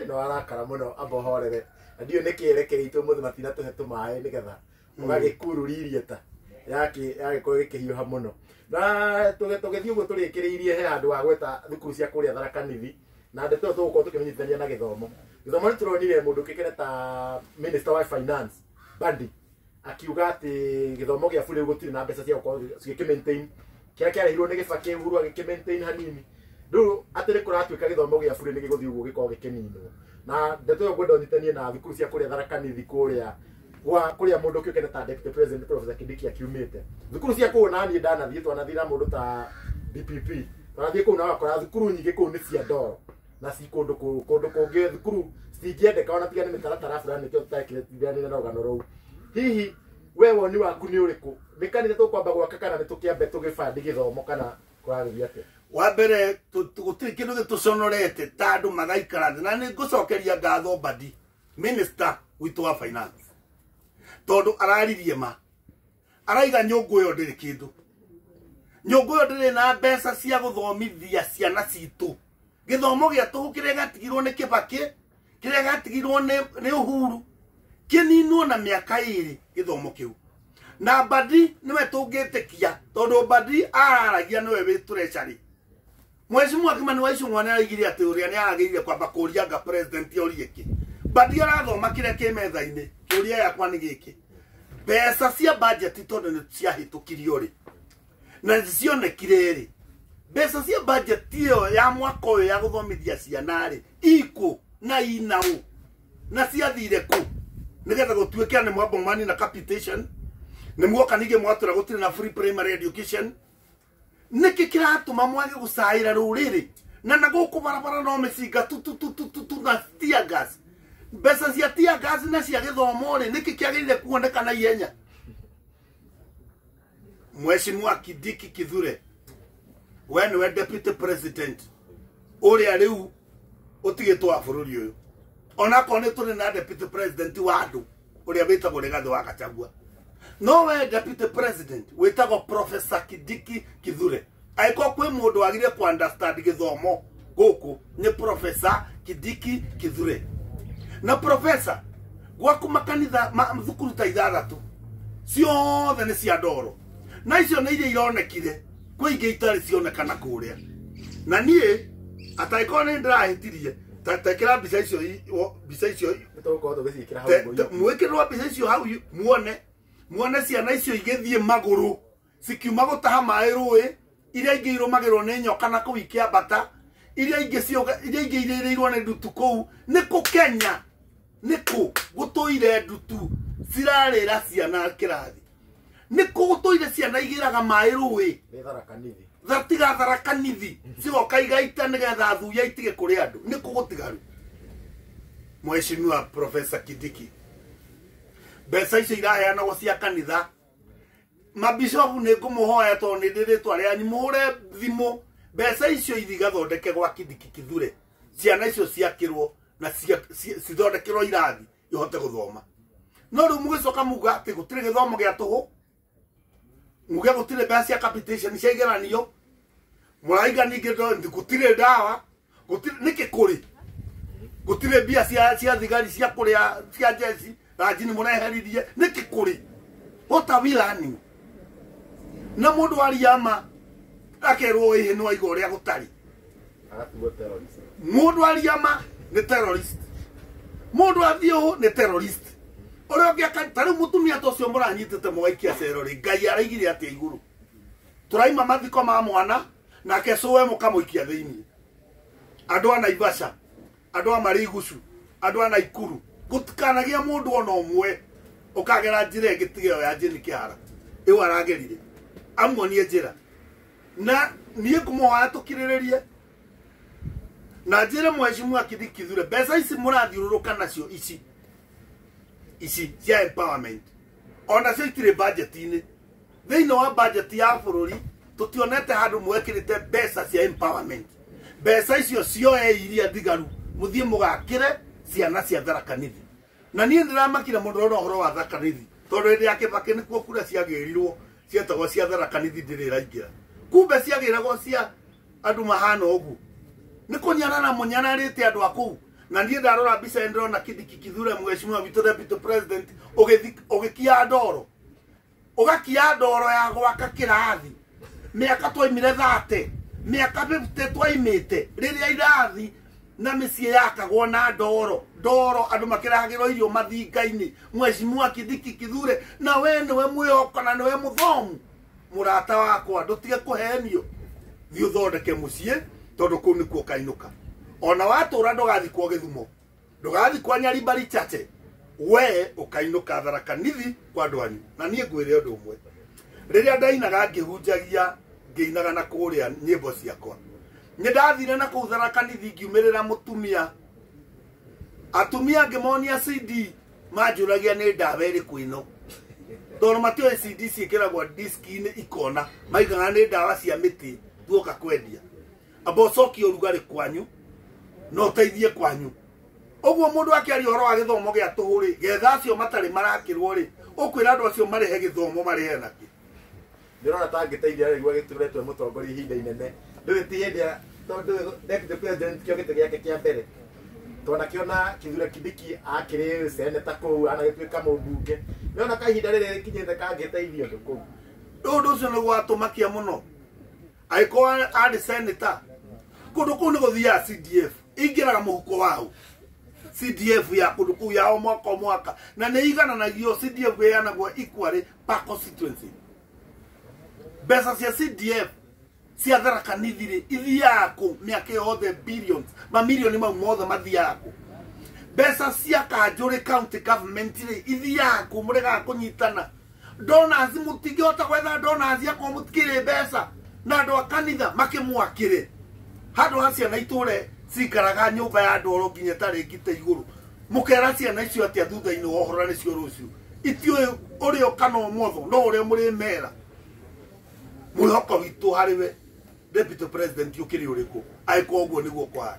no arakara mũno amba ũhorere. Na ndiũĩ nĩkĩ erekeire ũmũthĩ matinatũhe tũmaĩ nĩgetha ũgagĩkururirie ta yagĩkorwo gĩkĩhiũha mũno. Na tũgĩthiĩ ũguo tũrĩkĩrĩirie he handũ wa gweta thukuru cia kũrĩa Tharaka Nithi na ndeto ĩyo tũgũkorwo tũkĩmenyithania na gĩthomo. Gĩthomo nĩ tũronire mũndũ ũkĩkĩre ta Minister wa Finance Bandi akiuga atĩ gĩthomo gĩa bure gũtirĩ na mbeca cia gũkorwo gĩkĩ maintain kĩrĩa kĩarehirwo nĩ Gĩbakĩ Uhuru agĩkĩ maintain hanini. Rĩu atĩ nĩ kũratuĩka gĩthomo gĩa bure nĩ gĩgũthiĩ ũguo gĩkorwo gĩkĩninwo. Na ndeto ĩyo ngwenda ũnyitanie na thukuru cia kũrĩa Tharaka Nithi kũrĩa kũrĩa mũndũ ũkĩũkĩte ta Deputy President Professor Kindiki akiumĩte. Thukuru cia kũu na niĩ ndanathiĩ twanathiĩ na mũndũ ta DPP. Twanathiĩ kũu na wakora thukuru nyingĩ kũu nĩ cia ndoro na ci kũndũ kũndũ kũngĩ thukuru citingĩendeka ona tiga nĩ mĩtaratara fulani nĩkĩo tũtekĩre na rũgano rũu. Hihi we woni waku nĩ ũrĩkũ? Nĩ kanitha tũkwamba gwaka kana nĩ tũkĩambe tũgĩbandi gĩthomo kana kũragĩthiĩ atĩa? Wa mbere gũtirĩ kĩndũ gĩtũconorete ta andũ magaikara thĩ na nĩ ngũcokeria ngatho Mbadi Minister witũ wa Finance tondũ araririe ma araiga nyũngũ ĩyo ndĩrĩ kĩndũ. Nyũngũ ĩyo ndĩrĩ na mbeca cia gũthomithia ciana citũ. Gĩthomo gĩa tũhũ kĩrĩa gĩatigirwo nĩ Kĩbakĩ, kĩrĩa gĩatigirwo nĩ Uhuru kĩninwo na mĩaka ĩrĩ gĩthomo kĩu. Na Mbadi nĩwe tũngĩtĩkia tondũ Mbadi araragia nĩwe wĩ treasury. Mheshimiwa Kimani wa Ichung'wa nĩaraigire atĩ ũrĩa nĩaragĩrĩire kwamba kũria anga president orie kĩ. Mbadi arathoma kĩrĩa kĩ metha-inĩ. Kĩũria gĩakwa nĩ gĩkĩ. Mbeca cia budget tondũ nĩ ciahĩtũkirio rĩ na cionekire rĩ, mbeca cia budget ĩyo ya mwaka ũyũ ya gũthomithia ciana rĩ ikũ na inaũ na ciathire kũ nĩgetha gũtuĩke nĩ mwambomani na capitation nĩ muoka ningĩ mwatũra gũtirĩ na free primary education. Nĩkĩ kĩratũma mwage gũcaĩra rũrĩrĩ na gũkũ barabara no mĩcinga tu tu tu tu tu na tear gas. Mbeca cia tear gas na cia gĩthomo rĩ nĩkĩ kĩagĩrĩire kuoneka na ihenya? Mheshimiwa Kindiki Kithure we nĩwe Deputy President ũrĩa rĩu ũtigĩtwo wa bũrũri ũyũ onakorwo nĩ tũrĩ na Deputy President wa andũ ũrĩa wĩtagwo Rigathĩ wa Gachagua, no we Deputy President wĩtagwo Professor Kindiki Kithure. Angĩkorwo kwĩ mũndũ wagire ku understand gĩthomo gũkũ nĩ Professor Kindiki Kithure. Na Professor gwaku makanitha thukuru ta ithathatũ ciothe nĩ cia ndoro na icio nĩ iria ironekire kwĩ ingĩ itarĩ cionekana kũrĩa. Na niĩ atangĩkorwo nĩ ndĩrahĩtirie tekĩra mbica icio mbica icio mwĩkĩrĩrwo mbica icio hau muone ciana icio igĩthiĩ magũrũ cikiuma gũtaha maĩ rũĩ, iria ingĩ irũmagĩrwo nĩ nyoka na kũu ikĩambata, iria ingĩ irĩrĩirwo nĩ ndutu kũu. Nĩ kũ Kenya nĩ kũ gũtũire ndutu cirarĩra ciana kĩrathi? Nĩ kũ gũtũire ciana igĩraga maĩ rũĩ? Tiga Tharaka Nithi cigoka igaita nĩgetha thuya itige kũrĩ andũ. Nĩ kũ gũtigaru? Mheshimiwa Professor Kindiki, mbeca icio iraheanagwo cia kanitha mabishopu nĩ ngũmũhoya tondũ nĩ ndĩ rĩtwa rĩanyu mũhũre thimũ mbeca icio ithi igathondeke gwa Kindiki Kithure ciana icio ciakĩrwo na cithondekerwo irathi ihote gũthoma. No rĩu mũgĩcoka muga atĩ gũtirĩ gĩthomo gĩa tũhũ, muge gũtirĩ mbeca cia capitation cia igeranio, mũraiga ningĩ gũtirĩ ndawa, gũtirĩ nĩkĩ kũrĩ gũtirĩ mbia cia thigari cia kũrĩa cia jeshi ranji nĩ mũreheririe nĩkĩ kũrĩ? What are we learning? Na mũndũ aria ma akerwo ĩhĩ nĩ waiga ũrĩa gũtarĩ. Mũndũ aria ma nĩ terrorist, mũndũ athiĩ ũũ nĩ terrorist. Ũrĩa ũngĩ ta rĩu mũtumia ta ũcio mũranyitĩte mũgaikia cero rĩ, Ngai araigire atĩa igũrũ? Tũraima mathiko ma mwana nake cũwe mũkamũikia thĩinĩ. Andũ a Naivasha, andũ a Marigucu, andũ a Naikuru, gũtikanagia mũndũ ona ũmwe ũkagera njĩra ĩngĩ tiga ĩyo ya Jane Kĩhara ĩyo aragerire amuonie njĩra. Na niĩ ngũmũhoya tũkirĩrĩrie na njĩre Mheshimiwa Kindiki Kithure mbeca ici mũrathiũrũrũka nacio ici ici cia empowerment ona cio itirĩ budget-inĩ. Thĩinĩ wa budget ya bũrũri tũtionete handũ mwekĩrĩte mbeca cia empowerment. Mbeca icio cioe iria thigaru mũthiĩ mũgakĩre ciana cia Tharaka Nithi. Na niĩ ndĩramakire mũno na ũhoro wa Tharaka Nithi tondũ hĩndĩ ya Kibaki nĩkuo kura ciagĩrirwo cietagwo cia Tharaka Nithi ndĩrĩ ĩraingĩra. Kumbe ciagĩragwo cia andũ mahana ũguo. Nĩ kũnyarara mũnyararĩte andũ a kũu. Na niĩ ndarora mbica ĩno ndĩrona Kindiki Kithure mheshimiwa witũ deputy president ũgĩkia ndoro. Ũgakia ndoro ya gwaka kĩrathi. Mĩaka twaimire 30, mĩaka 50 twaimĩte rĩrĩa irathi na mĩciĩ yakagwo na ndoro. Ndoro andũ makĩrahagĩrwo irio mathinga-inĩ. Mheshimiwa Kindiki Kithure na we nĩwe mwĩhoko na nĩwe mũthomu. Mũrata wakwa ndũtige kũhenio. Thiĩ ũthondeke mũciĩ tondũ kũu nĩkuo ũkainũka. Ona watũra ndũgathiĩ kwa Gĩthumo, ndũgathiĩ kwa Nyaribari Chache, we ũkainũka Tharaka Nithi kwa andũ anyu. Na niĩ ngwĩre ũndũ ũmwe, rĩrĩa ndainaga ngĩhunjagia ngĩinaga na kũrĩa nyĩmbo ciakwa, nĩ ndathire na kũu Tharaka Nithi ngiumĩrĩra mũtumia, atumia ngĩmonia CD manjũragia nĩ ndawa ĩrĩkũ ĩno, tondũ matiũĩ CD ciĩkĩragwo diski-inĩ ikona, maigaga nĩ ndawa cia mĩtĩ tuoka kwendia. Amba ũcokie ũrugarĩ kwanyu na ũteithie kwanyu. Ũguo mũndũ akĩaria ũhoro wa gĩthomo gĩa tũhũ rĩ, getha acio matarĩ marakĩrwo rĩ, ũkwĩra andũ acio marĩhe gĩthomo marĩhe nakĩ? Ndĩrona ta angĩteithia rĩu agĩtũretwo mũtongoria ihinda inene. Ndũĩ ti hĩndĩ ya tondũ deputy president kĩo gĩtĩ gĩake kĩa mbere. Twanakĩona Kithure Kindiki akĩrĩ seneta kũu anagĩtuĩka mũmbunge. Nĩona kahinda rĩrĩ rĩkinyĩte kangĩteithia ũndũ kũu. Ũndũ ũcio nĩguo watũmakia mũno. Angĩkorwo arĩ seneta, kũndũ kũu nĩ gũthiaga CDF, ingĩraga mũhuko wao. CDF ya kũndũ kũu ya o mwaka o mwaka, na nĩ igananagio CDF ĩheanagwo equally per constituency. Mbeca cia CDF cia Tharaka Nithi rĩ, ithiaga kũ mĩaka yothe billions, mamirioni mau mothe mathiaga kũ? Mbeca cia kanjũ county government rĩ, ithiaga kũ mũregaga kũnyitana? Donors mũtingĩhota gwetha donors akorwo mũtikĩrĩ mbeca, na andũ a kanitha makĩmwakĩre. Handũ ha ciana itũre cikaraga nyũmba ya ndoro nginya tarĩ ngite igũrũ, mũkera ciana icio atĩa thutha-inĩ wa ũhoro nĩcio rũciũ? Itiũĩ ũrĩo kana ũmotho, no ũrĩa mũrĩmera. Mwĩhoko witũ harĩ we deputy president ũkĩrĩ ũrĩkũ? Angĩkorwo ũguo nĩguo kũhana.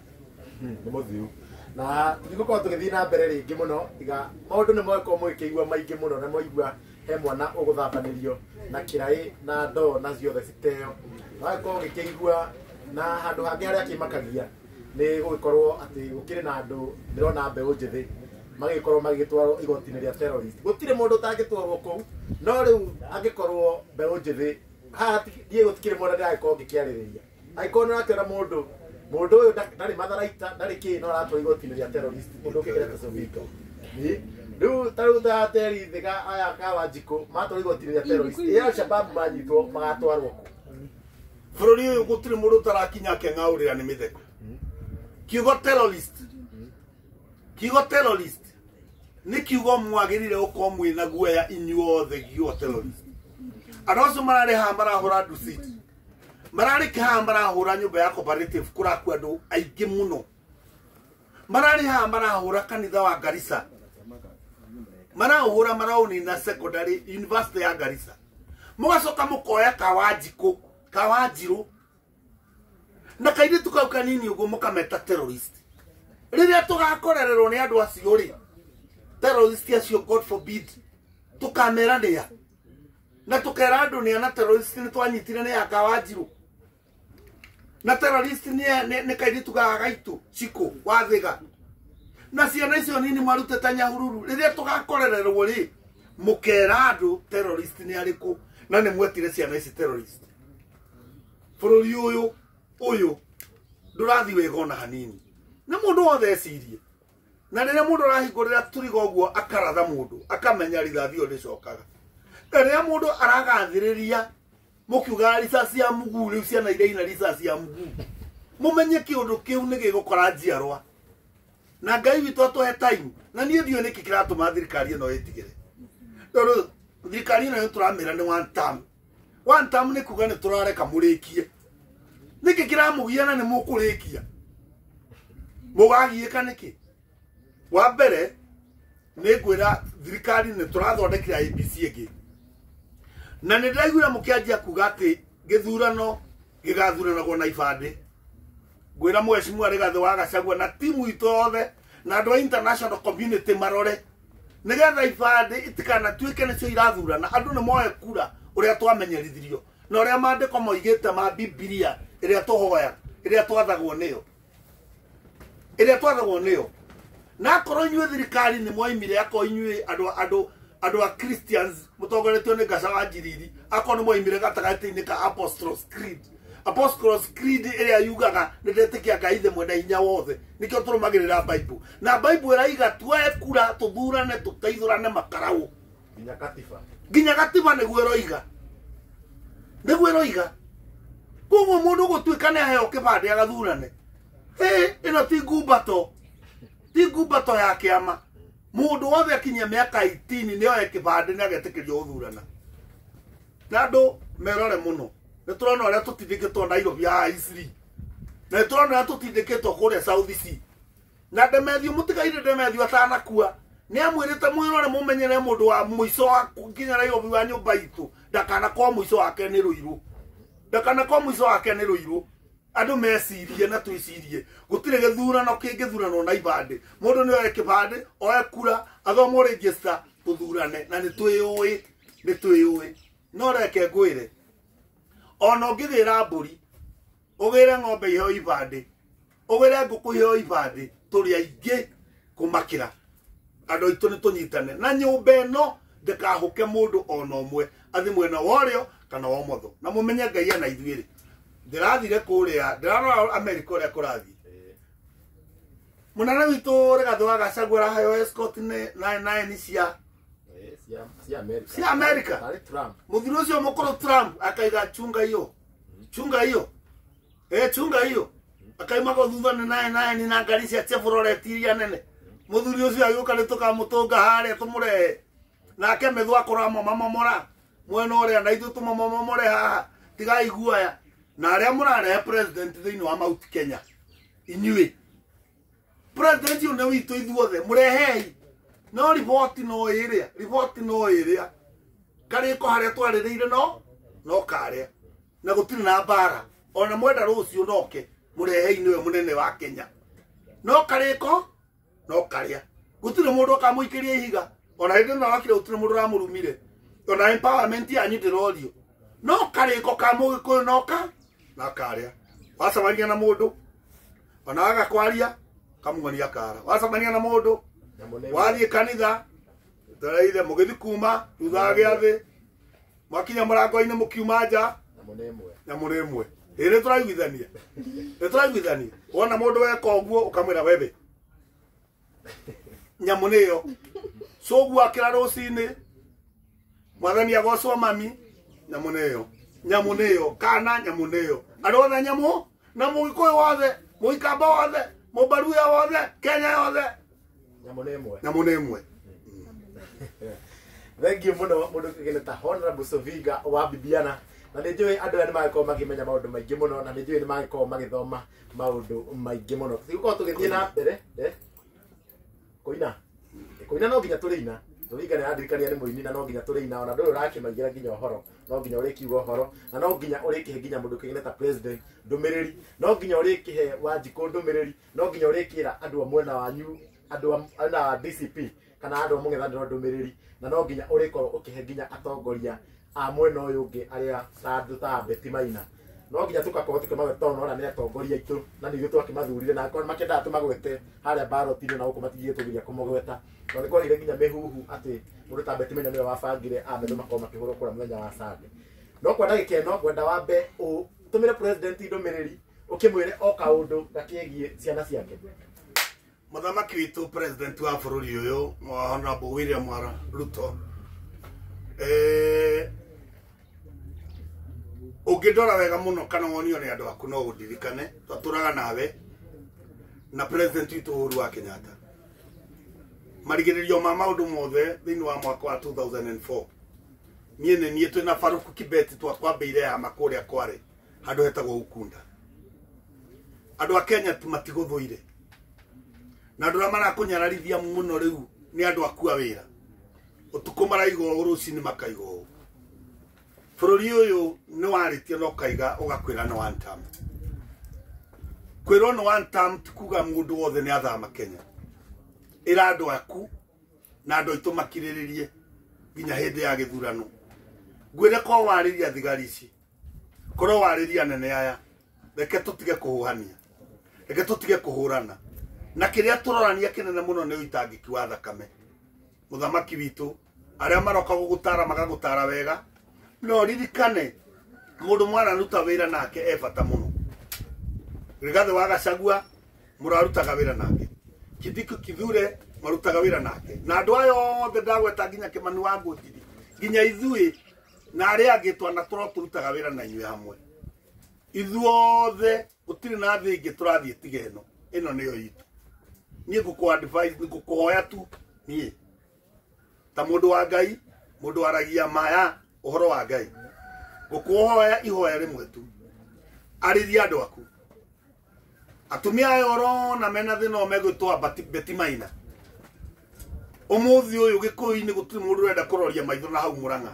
Nĩ mũthiu. Na tũtigũkorwo tũgĩthiĩ na mbere rĩngĩ mũno, tiga maũndũ nĩ magĩkorwo mũgĩkĩigua maingĩ mũno, na mwaigua he mwana ũgũthambanĩrio na kĩraĩ na ndoo na ciothe citeo. Wagĩkorwo ũgĩkĩigua na handũ hangĩ harĩa kĩmakagia nĩ gũgĩkorwo atĩ gũkĩrĩ na andũ ndĩrona mbeũ njĩthĩ magĩkorwo magĩtwarwo igoti-inĩ rĩa terrorist. Gũtirĩ mũndũ ũtangĩtwarwo kũu, no rĩu angĩkorwo mbeũ njĩthĩ haha niĩ gũtikĩrĩ mwana ndĩragĩkorwo ngĩkĩarĩrĩria. Angĩkorwo nĩ ũrakĩona mũndũ ũyũ ndarĩ matharaita ndarĩ kĩ, no aratwarwo igoti-inĩ rĩa terrorist, mũndũ ũkĩgerete Sovico. Rĩu ta rĩu ta Terry Thiga aya ka Wanjikũ matwarwo igoti-inĩ rĩa terrorist, ĩ Al-Shabaab manyitwo magatwarwo kũ? Bũrũri ũyũ gũtirĩ mũndũ ũtarakinya akeng'aũrĩra nĩ mĩtheko. Kiugo terrorist, kiugo terrorist nĩ kiugo mwagĩrĩire gũkorwo mwĩna guoya inyuothe. Kiugo terrorist, andũ acio mararĩ haha marahũra Dusit, mararĩ haha marahũra nyũmba ya cooperative kũrakua andũ aingĩ mũno, mararĩ haha marahũra kanitha wa Garissa, marahũra maraũnina secondary university ya Garissa, mũgacoka mũkoya Kawanjikũ Kawanjirũ na kairĩtu kau kanini ũguo mũkameta terrorist. Rĩrĩa tũgakorererwo nĩ andũ acio rĩ, terrorist acio God forbid, tũkamera nĩa na tũkera andũ nĩa na terrorist nĩ twanyitire nĩ ya Kawanjirũ na terrorist nĩ kairĩtu gaka gaitũ Chiko wa Thiga na ciana icio nini mwarutĩte Nyahururu. Rĩrĩa tũgakorererwo rĩ, mũkera andũ terrorist nĩ arĩkũ na nĩ mwetire ciana ici terrorist. Bũrũri ũyũ ũyũ ndũrathiĩ wega ona hanini, na mũndũ wothe ecirie. Na rĩrĩa mũndũ arahingũrĩra tũrigo ũguo akaratha mũndũ akamenya rithathi ĩyo ndĩcokaga. Na rĩrĩa mũndũ aragathĩrĩria mũkiugaga risasi ya mguu, rĩu ciana iria ina risasi ya mguu, mũmenye kĩũndũ kĩu nĩ gĩgũkora njiarwa. Na Ngai witũ atũhe time. Na niĩ ndiũĩ nĩkĩ kĩratũma thirikari ĩno ĩtigĩre, tondũ thirikari ĩno tũramĩra nĩ one term. One term nĩ kuga nĩ tũrareka mũrĩkie. Nĩkĩ kĩramũgia na nĩ mũkũrĩkia? Mũgagiĩka nĩkĩ? Wa mbere nĩ ngwĩra thirikari nĩ tũrathondekire IEBC ĩngĩ. Na nĩ ndĩraiguire mũkĩanjia kuga atĩ gĩthurano gĩgathuranagwo na ibandĩ. Ngwĩra mheshimiwa Rigathĩ wa Gachagua na timu itũ yothe na andũ a international community marore nĩgetha ibandĩ itikanatuĩke nĩcio irathurana. Andũ nĩ moe kura ũrĩa twamenyerithirio na ũrĩa maandĩko moigĩte ma Bibilia ĩrĩa tũhoya, ĩrĩa twathagwo nĩyo, ĩrĩa twathagwo nĩyo. Na akorwo inyuĩ thirikari nĩ mwoimire, akorwo inyuĩ andũ a Christians mũtongoretio nĩ Gaca wa Njiriri, akorwo nĩ mwoimire gatagatĩ-inĩ ka Apostles Creed. Apostles Creed ĩrĩa yugaga nĩ ndetĩkia Ngai Ithe mwene hinya wothe, nĩkĩo tũrũmagĩrĩra Bible. Na Bible ĩraiga tuoe kura tũthurane tũteithũrane makaraũ nginya katiba, nginya gatiba nĩguo ĩroiga, nĩguo ĩroiga. Koguo mũndũ gũtuĩka nĩ aheo kĩbandĩ agathurane, ĩno ti ngumbato, ti ngumbato ya kĩama. Mũndũ wothe akinyia mĩaka 18 nĩ oe kĩbandĩ nĩ agetĩkĩrio gũthurana. Na andũ merore mũno, nĩ tũrona ũrĩa tũtindĩkĩtwo Nairobi ya Eastleigh, na nĩ tũrona ũrĩa tũtindĩkĩtwo kũrĩa South C. Na Ndemethio, mũtigaire Ndemethio atanakua nĩ amwĩrĩte mwĩrore mũmenyere mũndũ wa mũico wa nginya Nairobi wa nyũmba itũ ndakanakorwo mũico wake nĩ Rũirũ, ndakanakorwo mũico wake nĩ Rũirũ. Andũ mecirie na twĩcirie, gũtirĩ gĩthurano kĩngĩthuranwo na ibandĩ. Mũndũ nĩ oe kĩbandĩ, oe kura, athomwo register, tũthurane. Na nĩ twĩyũĩ, nĩ twĩyũĩ. No reke ngwĩre, ona ũngĩgĩra mbũri, ũgĩre ng'ombe iheo ibandĩ, ũgĩre ngũkũ iheo ibandĩ, tũrĩ aingĩ kũmakĩra. Andũ aitũ nĩ tũnyitane na nyũmba ĩno ndĩkahũke mũndũ ona ũmwe athi mwena wa ũrĩo kana wa ũmotho. Na mũmenye Ngai ena ithuĩ rĩ. Ndĩrathire kũrĩa, ndĩrarora America ũrĩa kũrathiĩ. Mũnene witũ Rigathĩ wa Gachagua araheo escort nĩ 99 cia America, cia America. Mũthuri ũcio mũkũrũ Trump akaiga chunga hiyo, chunga hiyo, chunga hiyo, akaima thutha nĩ 99 na ngari cia Chevrolet iria nene. Mũthuri ũcio agĩũka nĩ tũkamũtũnga harĩa tũmũrehe, nake methwa kũramomamomora mwena ũrĩa na ithuĩ tũmomomomore haha, tigai guoya. Na arĩa mũrarehe president thĩinĩ wa Mount Kenya, inyuĩ president ũyũ nĩ witũ ithuothe, mũrehei. No riboti no ĩrĩa, riboti no ĩrĩa, karĩko harĩa twarĩrĩire no karĩa, na gũtirĩ na mbara. Ona mwenda rũciũ noke, mũrehei nĩwe mũnene wa Kenya. No karĩko no karĩa, gũtirĩ mũndũ ũkamũikĩria ihiga. Ona hĩndĩ ĩno arakire gũtirĩ mũndũ ũramũrumire, ona empowerment yanyu ndĩrorio. No karĩko ka mũgĩkũyũ noka na karĩa. Wacemania na mũndũ ona waga kwaria kamung'onia kara. Wacemania na mũndũ wathiĩ kanitha tũraithe mũgĩthiĩ kuma thutha wa gĩathĩ, mwakinya mũrango-inĩ mũkiuma nja, nyamũ nĩ ĩmwe. Ĩ nĩ tũraiguithania, nĩ tũraiguithania. Wona mũndũ weka ũguo ũkamwĩra webe, nyamũ nĩ ĩyo. Cũguo akĩra rũcinĩ, mwathani agocwo mami, nyamũ nĩ ĩyo, nyamũ nĩ ĩyo, kana nyamũ nĩ ĩyo. Andũ othe nyamũ, na mũgĩkũyũ wothe, mũikamba wothe, mũbaruya wothe, Kenya yothe, nyamũ nĩ ĩmwe, nyamũ nĩ ĩmwe. Thank you mũno mũndũ kĩgene ta Honorable Soviga wa Bibiana. Na nĩ njũĩ andũ aya nĩ magĩkorwo makĩmenya maũndũ maingĩ mũno, na nĩ njũĩ nĩ magĩkorwo magĩthoma maũndũ maingĩ mũno. Tũgũkorwo tũgĩthiĩ na mbere kũina, kũina no nginya tũrĩina. Soviga nĩ arandirikania nĩ mũini na no nginya tũrĩina. Ona ndũrĩ ũrakĩmaigĩra nginya ũhoro, no nginya ũrĩkiuga ũhoro, na no nginya ũrĩkĩhe nginya mũndũ kĩgene ta president ndũmĩrĩri, no nginya ũrĩkĩhe Wanjikũ ndũmĩrĩri, no nginya ũrĩkĩra andũ a mwena wanyu, andũ a DCP kana andũ a mũng'ethanĩro ndũmĩrĩri, na no nginya ũrĩkorwo ũkĩhe nginya atongoria a mwena ũyũ ũngĩ arĩa ta andũ ta Betty Maina. No nginya tũgakorwo tũkĩmagweta tondũ nĩwona nĩ atongoria aitũ na nĩ ithuĩ twakĩmathurire, na akorwo makĩendaga tũmagwete harĩa baroti-inĩ na gũkũ matigire tũgiria kũmũgweta. Tondũ nĩ kwagĩire nginya mĩhuhu atĩ mũndũ ta Betty Maina nĩwe wabangire ametho makorwo makĩhũrwo kũrĩa mũthenya wa Sunday. No kwa ndagĩka ĩno ngwenda wambe ũtũmĩre president ndũmĩrĩri ũkĩmwĩre o kaũndũ gakĩgiĩ ciana ciake. Mũthamaki witũ president wa bũrũri ũyũ Honorable William Ruto, ũngĩndora wega mũno kana wonio nĩ andũ aku no ũndirikane, twatũraga nawe na president witũ Uhuru wa Kenyatta. Marigĩrĩrio ma maũndũ mothe thĩinĩ wa mwaka wa 2004, niĩ nĩ niĩ twĩna Faruku Kibet twakwambĩire hama kũrĩa Kware handũ hetagwo Ukunda. Andũ a Kenya matigũthũire, na andũ arĩa marakũnyararithia mũno rĩu nĩ andũ aku a wĩra. Ũtukũ maraiga ũũ, rũcinĩ makaiga ũũ. Bũrũri ũyũ nĩ warĩtie na ũkaiga ũgakwĩra nĩ one term. Kwĩrwo nĩ one term ti kuga mũndũ wothe nĩ athama Kenya. Ĩra andũ aku na andũ aitũ makirĩrĩrie nginya hĩndĩ ya gĩthurano. Ngwĩre ko warĩria thigari ici, korwo warĩria anene aya, reke tũtige kũhũhania, reke tũtige kũhũrana. Na kĩrĩa tũrorania kĩnene mũno nĩ ũitangĩki wa thakame. Mũthamaki witũ arĩa maroka gũgũtara magagũtara wega, no ririkane mũndũ mwararuta wĩra nake e bata mũno. Rigathĩ wa Gachagua mũrarutaga wĩra nake, Kindiki Kithure marutaga wĩra nake, na andũ aya othe ndagweta nginya Kimani wa Ngũnjiri nginya ithuĩ na arĩa angĩ twana tũro tũrutaga wĩra na inyuĩ hamwe. Ithuothe gũtirĩ na thĩ ĩngĩ tũrathiĩ tiga ĩno, ĩno nĩyo itũ. Niĩ ngũkũ advise, ngũkũhoya tu niĩ ta mũndũ wa Ngai, mũndũ waragia maya ũhoro wa Ngai, ngũkũhoya ihoya rĩmwe tu, arĩria andũ aku. Atumia aya ũrona mena thĩna o megwĩtwo Betty Maina. Ũmũthĩ ũyũ Gĩkũyũ-inĩ gũtirĩ mũndũ ũrenda kũroria maitho na hau Mũrang'a.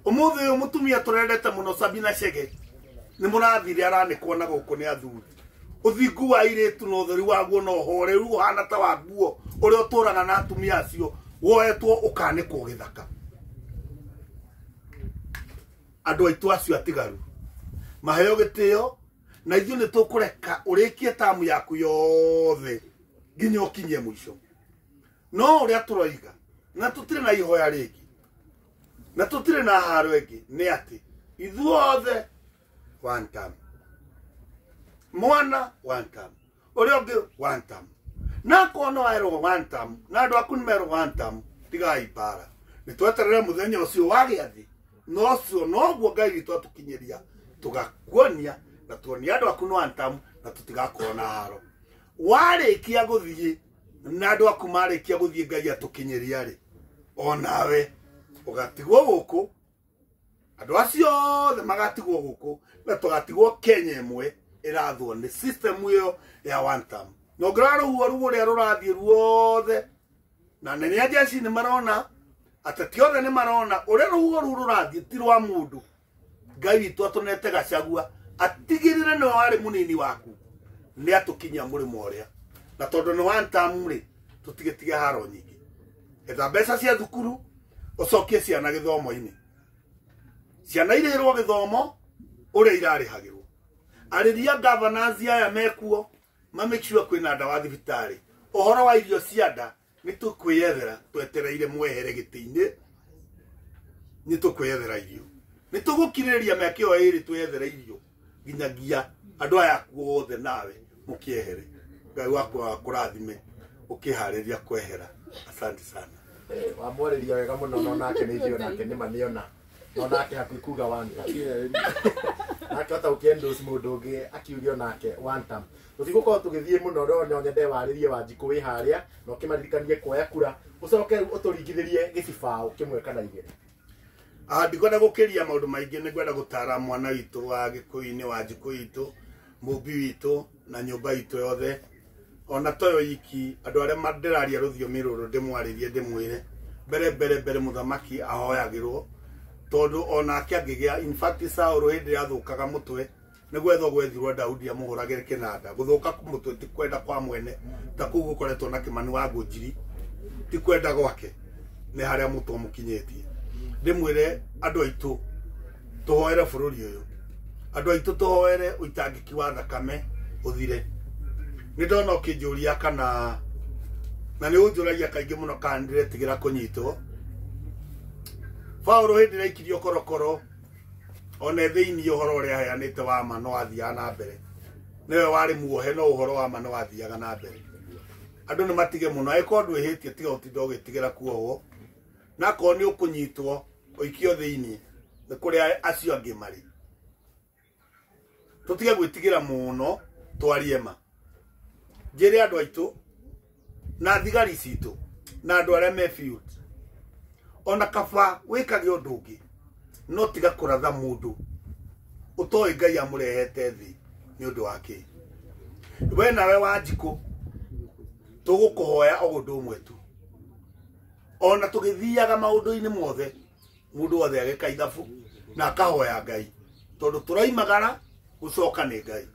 Ũmũthĩ ũyũ mũtumia tũrendete mũno Sabina Chege nĩ mũrathire aranĩkwo na gũkũ nĩ athuri. Ũthingu wa airĩtu na ũtheru waguo na ũhoreru ũhana ta wa nguo ũrĩa ũtũraga na atumia acio woetwo ũkanĩkwo gĩthaka. Andũ aitũ acio atigaru maheo gĩtĩo, na ithuĩ nĩ tũkũreka ũrĩkie tamu yaku yothe nginya ũkinyie mũico. No ũrĩa tũroiga na tũtirĩ na ihoya rĩngĩ na tũtirĩ na haro ĩngĩ nĩ atĩ ithuothe one term, mwana one term, ũrĩa ũngĩ one term, na akorwo nĩ werwo one term na andũ aku nĩ merwo one term, tigai mbara. Nĩ tweterere mũthenya ũcio wa gĩathĩ, na ũcio noguo Ngai witũ atũkinyĩria, tũgakuonia na tuonia andũ aku nĩ one term na tũtigakorwo na haro. Warĩkia gũthiĩ na andũ aku marĩkia gũthiĩ Ngai atũkinyĩria rĩ, onawe ũgatigwo gũkũ, andũ acio othe magatigwo gũkũ, na tũgatigwo Kenya ĩmwe ĩrathwo nĩ system ĩyo ya one term. Na ũngĩrora rũhuho rũu ũrĩa rũrathiĩ ruothe, na nene a jeshi nĩ marona, ateti othe nĩ marona ũrĩa rũhuho rũu rũrathiĩ ti rwa mũndũ. Ngai witũ atũnete Gachagua atigĩrĩre nĩwe warĩ mũnini waku, nĩ atũkinyia mũrĩmo ũrĩa. Na tondũ nĩ one term rĩ, tũtigĩtige haro nyingĩ. Etha mbeca cia thukuru ũcokie ciana gĩthomo-inĩ. Ciana irĩhĩrwo gĩthomo ũrĩa irarĩhagĩrwo. Arĩria governors aya mekuo ma make sure kwĩna ndawa thibitarĩ. Ũhoro wa irio cia nda nĩ tũkwĩyethera, twetereire mwehere gĩtĩ-inĩ, nĩ tũkwĩyethera irio. Nĩ tũgũkirĩrĩria mĩaka ĩyo ĩrĩ twĩyethere irio nginyagia andũ aya aku othe nawe mũkĩehere. Ngai wakwa akũrathime ũkĩharĩria kwehera. Asante sana. Wamwarĩria wega mũno, no nake nĩ ithuĩ nake nĩ maniona, no nake hakuhĩ kuga one term. Nake hota gũkĩendorse mũndũ ũngĩ akiuge onake one term. Tũtigũkorwo tũgĩthiĩ mũno, no no nyende warĩrie Wanjikũ wĩ harĩa na ũkĩmaririkanie kuoya kura, ũcoke rĩu ũtũringithĩrie gĩcibaũ kĩmwe kana igĩrĩ. Ndikwenda gũkĩria maũndũ maingĩ, nĩ ngwenda gũtara mwana witũ wa Gĩkũyũ-inĩ, Wanjikũ witũ, mũmbi witũ na nyũmba itũ yothe. Ona toyo iki andũ arĩa ndĩraria rũthiomi rũrũ ndĩmwarĩrie ndĩmwĩre mbere mbere mbere mũthamaki ahoyagĩrwo, tondũ onake angĩgĩa in fact Saũlũ hĩndĩ ĩrĩa athũkaga mũtwe nĩ gwethwo gwethirwo Daudi amũhũragĩre kĩnanda. Gũthũka mũtwe ti kwenda kwa mwene, ta kũu gũkoretwo na Kimani wa Ngũnjiri, ti kwenda gwake, nĩ harĩa mũtwe mũkinyĩtie. Ndĩmwĩre andũ aitũ tũhoere bũrũri ũyũ, andũ aitũ tũhoere ũitangĩki wa thakame ũthire. Nĩ ndona ũkĩnjũria kana, na nĩ ũnjũragia kaingĩ mũno kana nĩndĩretigĩra kũnyitwo. Paũlũ hĩndĩ ĩrĩa aikirio korokoro one thĩinĩ ũhoro ũrĩa aheanĩte wa ma no athiaga na mbere, nĩwe warĩ muohe no ũhoro wa ma no athiaga na mbere. Andũ nĩ matige mũno, angĩkorwo ndwĩhĩtie tiga ũtinda ũgĩtigĩra kuohwo, na akorwo nĩ ũkũnyitwo ũikio thĩinĩ nĩ kũrĩa acio angĩ marĩ. Tũtige gwĩtigĩra mũno, twarie ma. Njĩre andũ aitũ na thigari citũ na andũ arĩa me field, ona kaba wĩkage ũndũ ũngĩ no tiga kũratha mũndũ ũtoĩ Ngai amũrehete thĩ nĩ ũndũ wa kĩ. We nawe Wanjikũ tũgũkũhoya o ũndũ ũmwe tu, ona tũgĩthiaga maũndũ-inĩ mothe, mũndũ wothe agĩka ithabu Na akahoya Ngai tondu turaimagara gucoka ni Ngai.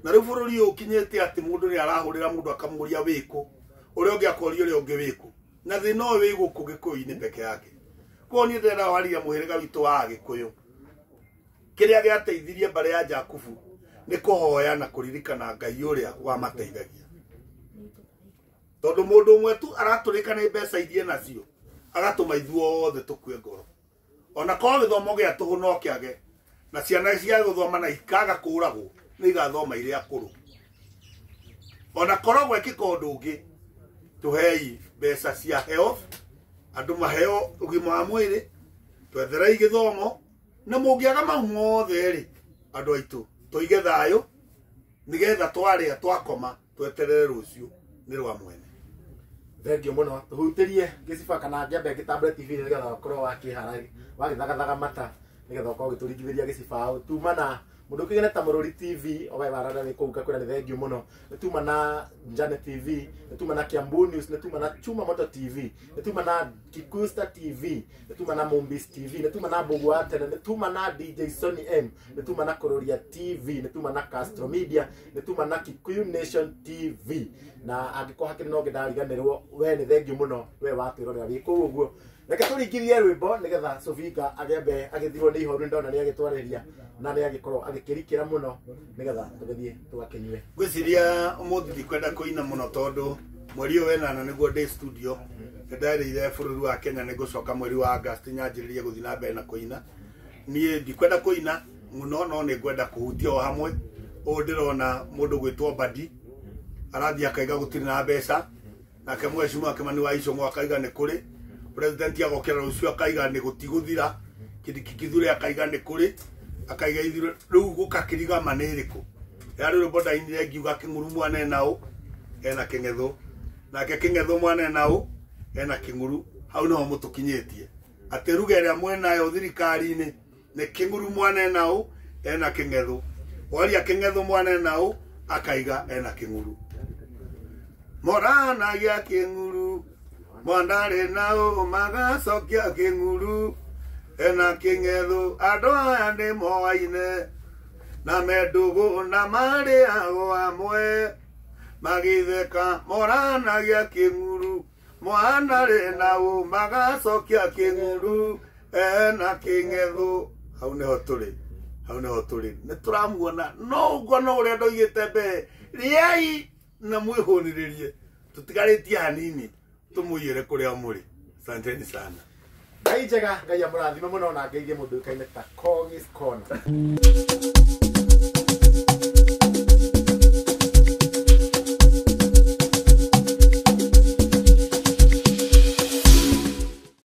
Na riu bururi uyu ukinyite ati mundu ni arahurira mundu akamuria wiku uria ungi akoria uria ungi wiku na thina uyu wi guku Gikuyu-ini peke yake. Koguo nie ndĩrenda waria muhiriga witu wa Gikuyu kiria giateithirie mbare ya Jakubu ni kuhoya na kuririkana Ngai uria wamateithagia. Tondu mundu umwe tu araturika ni mbeca iria nacio agatuma ithuothe tukue ngoro. Ona korwo githomo gia tuhu no kiage na ciana cia guthoma na ikaga kuragwo ni igathoma iria akuru. Ona korwo gwekika undu ungi tuhei mbeca cia health andu maheo ugima wa mwiri twetherei githomo na mungiaga mau mothe ri andu aitu tuige thayu nigetha twaria twakoma tweterere rucio ni rwa mwene. Thengio muno tuhutirie giciba kana ngiambe ngitambure TV nigetha ukorwo wakihara wagithagathaga mata nigetha ukorwo ugituringithiria gicibaũ. Tuma na mundu ukigene ta Mururi TV owe warara ni kuu ngakwira ni thengio muno. Ni tuma na Njane TV, ni tuma na Kiambu News, ni tuma na Chuma Moto TV, ni tuma na Kikusta TV, ni tuma na Mumbis TV, ni tuma na Mbugu wa Tene, ni tuma na DJ Sony M, ni tuma na Kororia TV, ni tuma na Castro Media, ni tuma na Kikuyu Nation TV. Na angĩkorwo hakĩrĩ na ũngĩ ndariganĩrwo we nĩ thengio mũno we watwĩrorera wĩ kũu ũguo. Reke tũringithie rwĩmbo nĩgetha Sofinga agĩambe agĩthirwo nĩ ihoru ndona nĩ agĩtwarĩria na nĩ agĩkorwo agĩkĩrikĩra mũno nĩgetha tũgĩthiĩ tũgakĩnyue. Ngwĩciria ũmũthĩ ndikwenda kũina mũno tondũ mweri ũyũ wenana nĩguo ndĩ studio nĩnderĩire bũrũri wa Kenya nĩngũcoka mweri wa August nyanjĩrĩrie gũthiĩ na mbere na kũina. Niĩ ndikwenda kũina mũno no nĩngwenda kũhutia o hamwe. Ũũ ndĩrona mũndũ gwĩtwo Mbadi arathiĩ akaiga gũtirĩ na mbeca nake mheshimiwa Kimani wa Ichung'wa akaiga nĩ kũrĩ president agokera rũciũ akaiga nĩ gũtigũthira Kindiki Kithure akaiga nĩ kũrĩ akaiga ithurano rĩu gũkakĩriga ma nĩ ĩrĩkũ. Yarĩ rwĩmbo ndainire ngiuga Kĩng'uru mwana ena ũ ena Kĩng'ethũ nake Kĩng'ethũ mwana ena ũ ena Kĩng'uru. Hau nĩho mũtũkinyĩtie atĩ ruga ĩrĩa mwenayo thirikari-inĩ nĩ Kĩng'uru mwana ena ũ ena Kĩng'ethũ waria Kĩng'ethũ mwana ena ũ akaiga ena Kĩng'uru. Moranagia Kĩng'uru mwandarĩ nao magacokia Kĩng'uru ena Kĩng'ethũ andũ aya nĩ moaine na mendũgũ na marĩagwo amwe magĩtheka. Moranagia Kĩng'uru mwandarĩ nao magacokia Kĩng'uru ena Kĩng'ethũ. Hau nĩho tũrĩ, hau nĩho tũrĩ nĩ tũramuona no ũguo no ũrĩa ndoigĩte mbere rĩai na mwĩhũnĩrĩrie tũtigarĩtie hanini tũmũiyĩre kũrĩa mũrĩ. Asanteni sana. Ngai njega, Ngai amũrathime mũno na ngeithie mũndũ ũĩkaine ta Kogis Corner.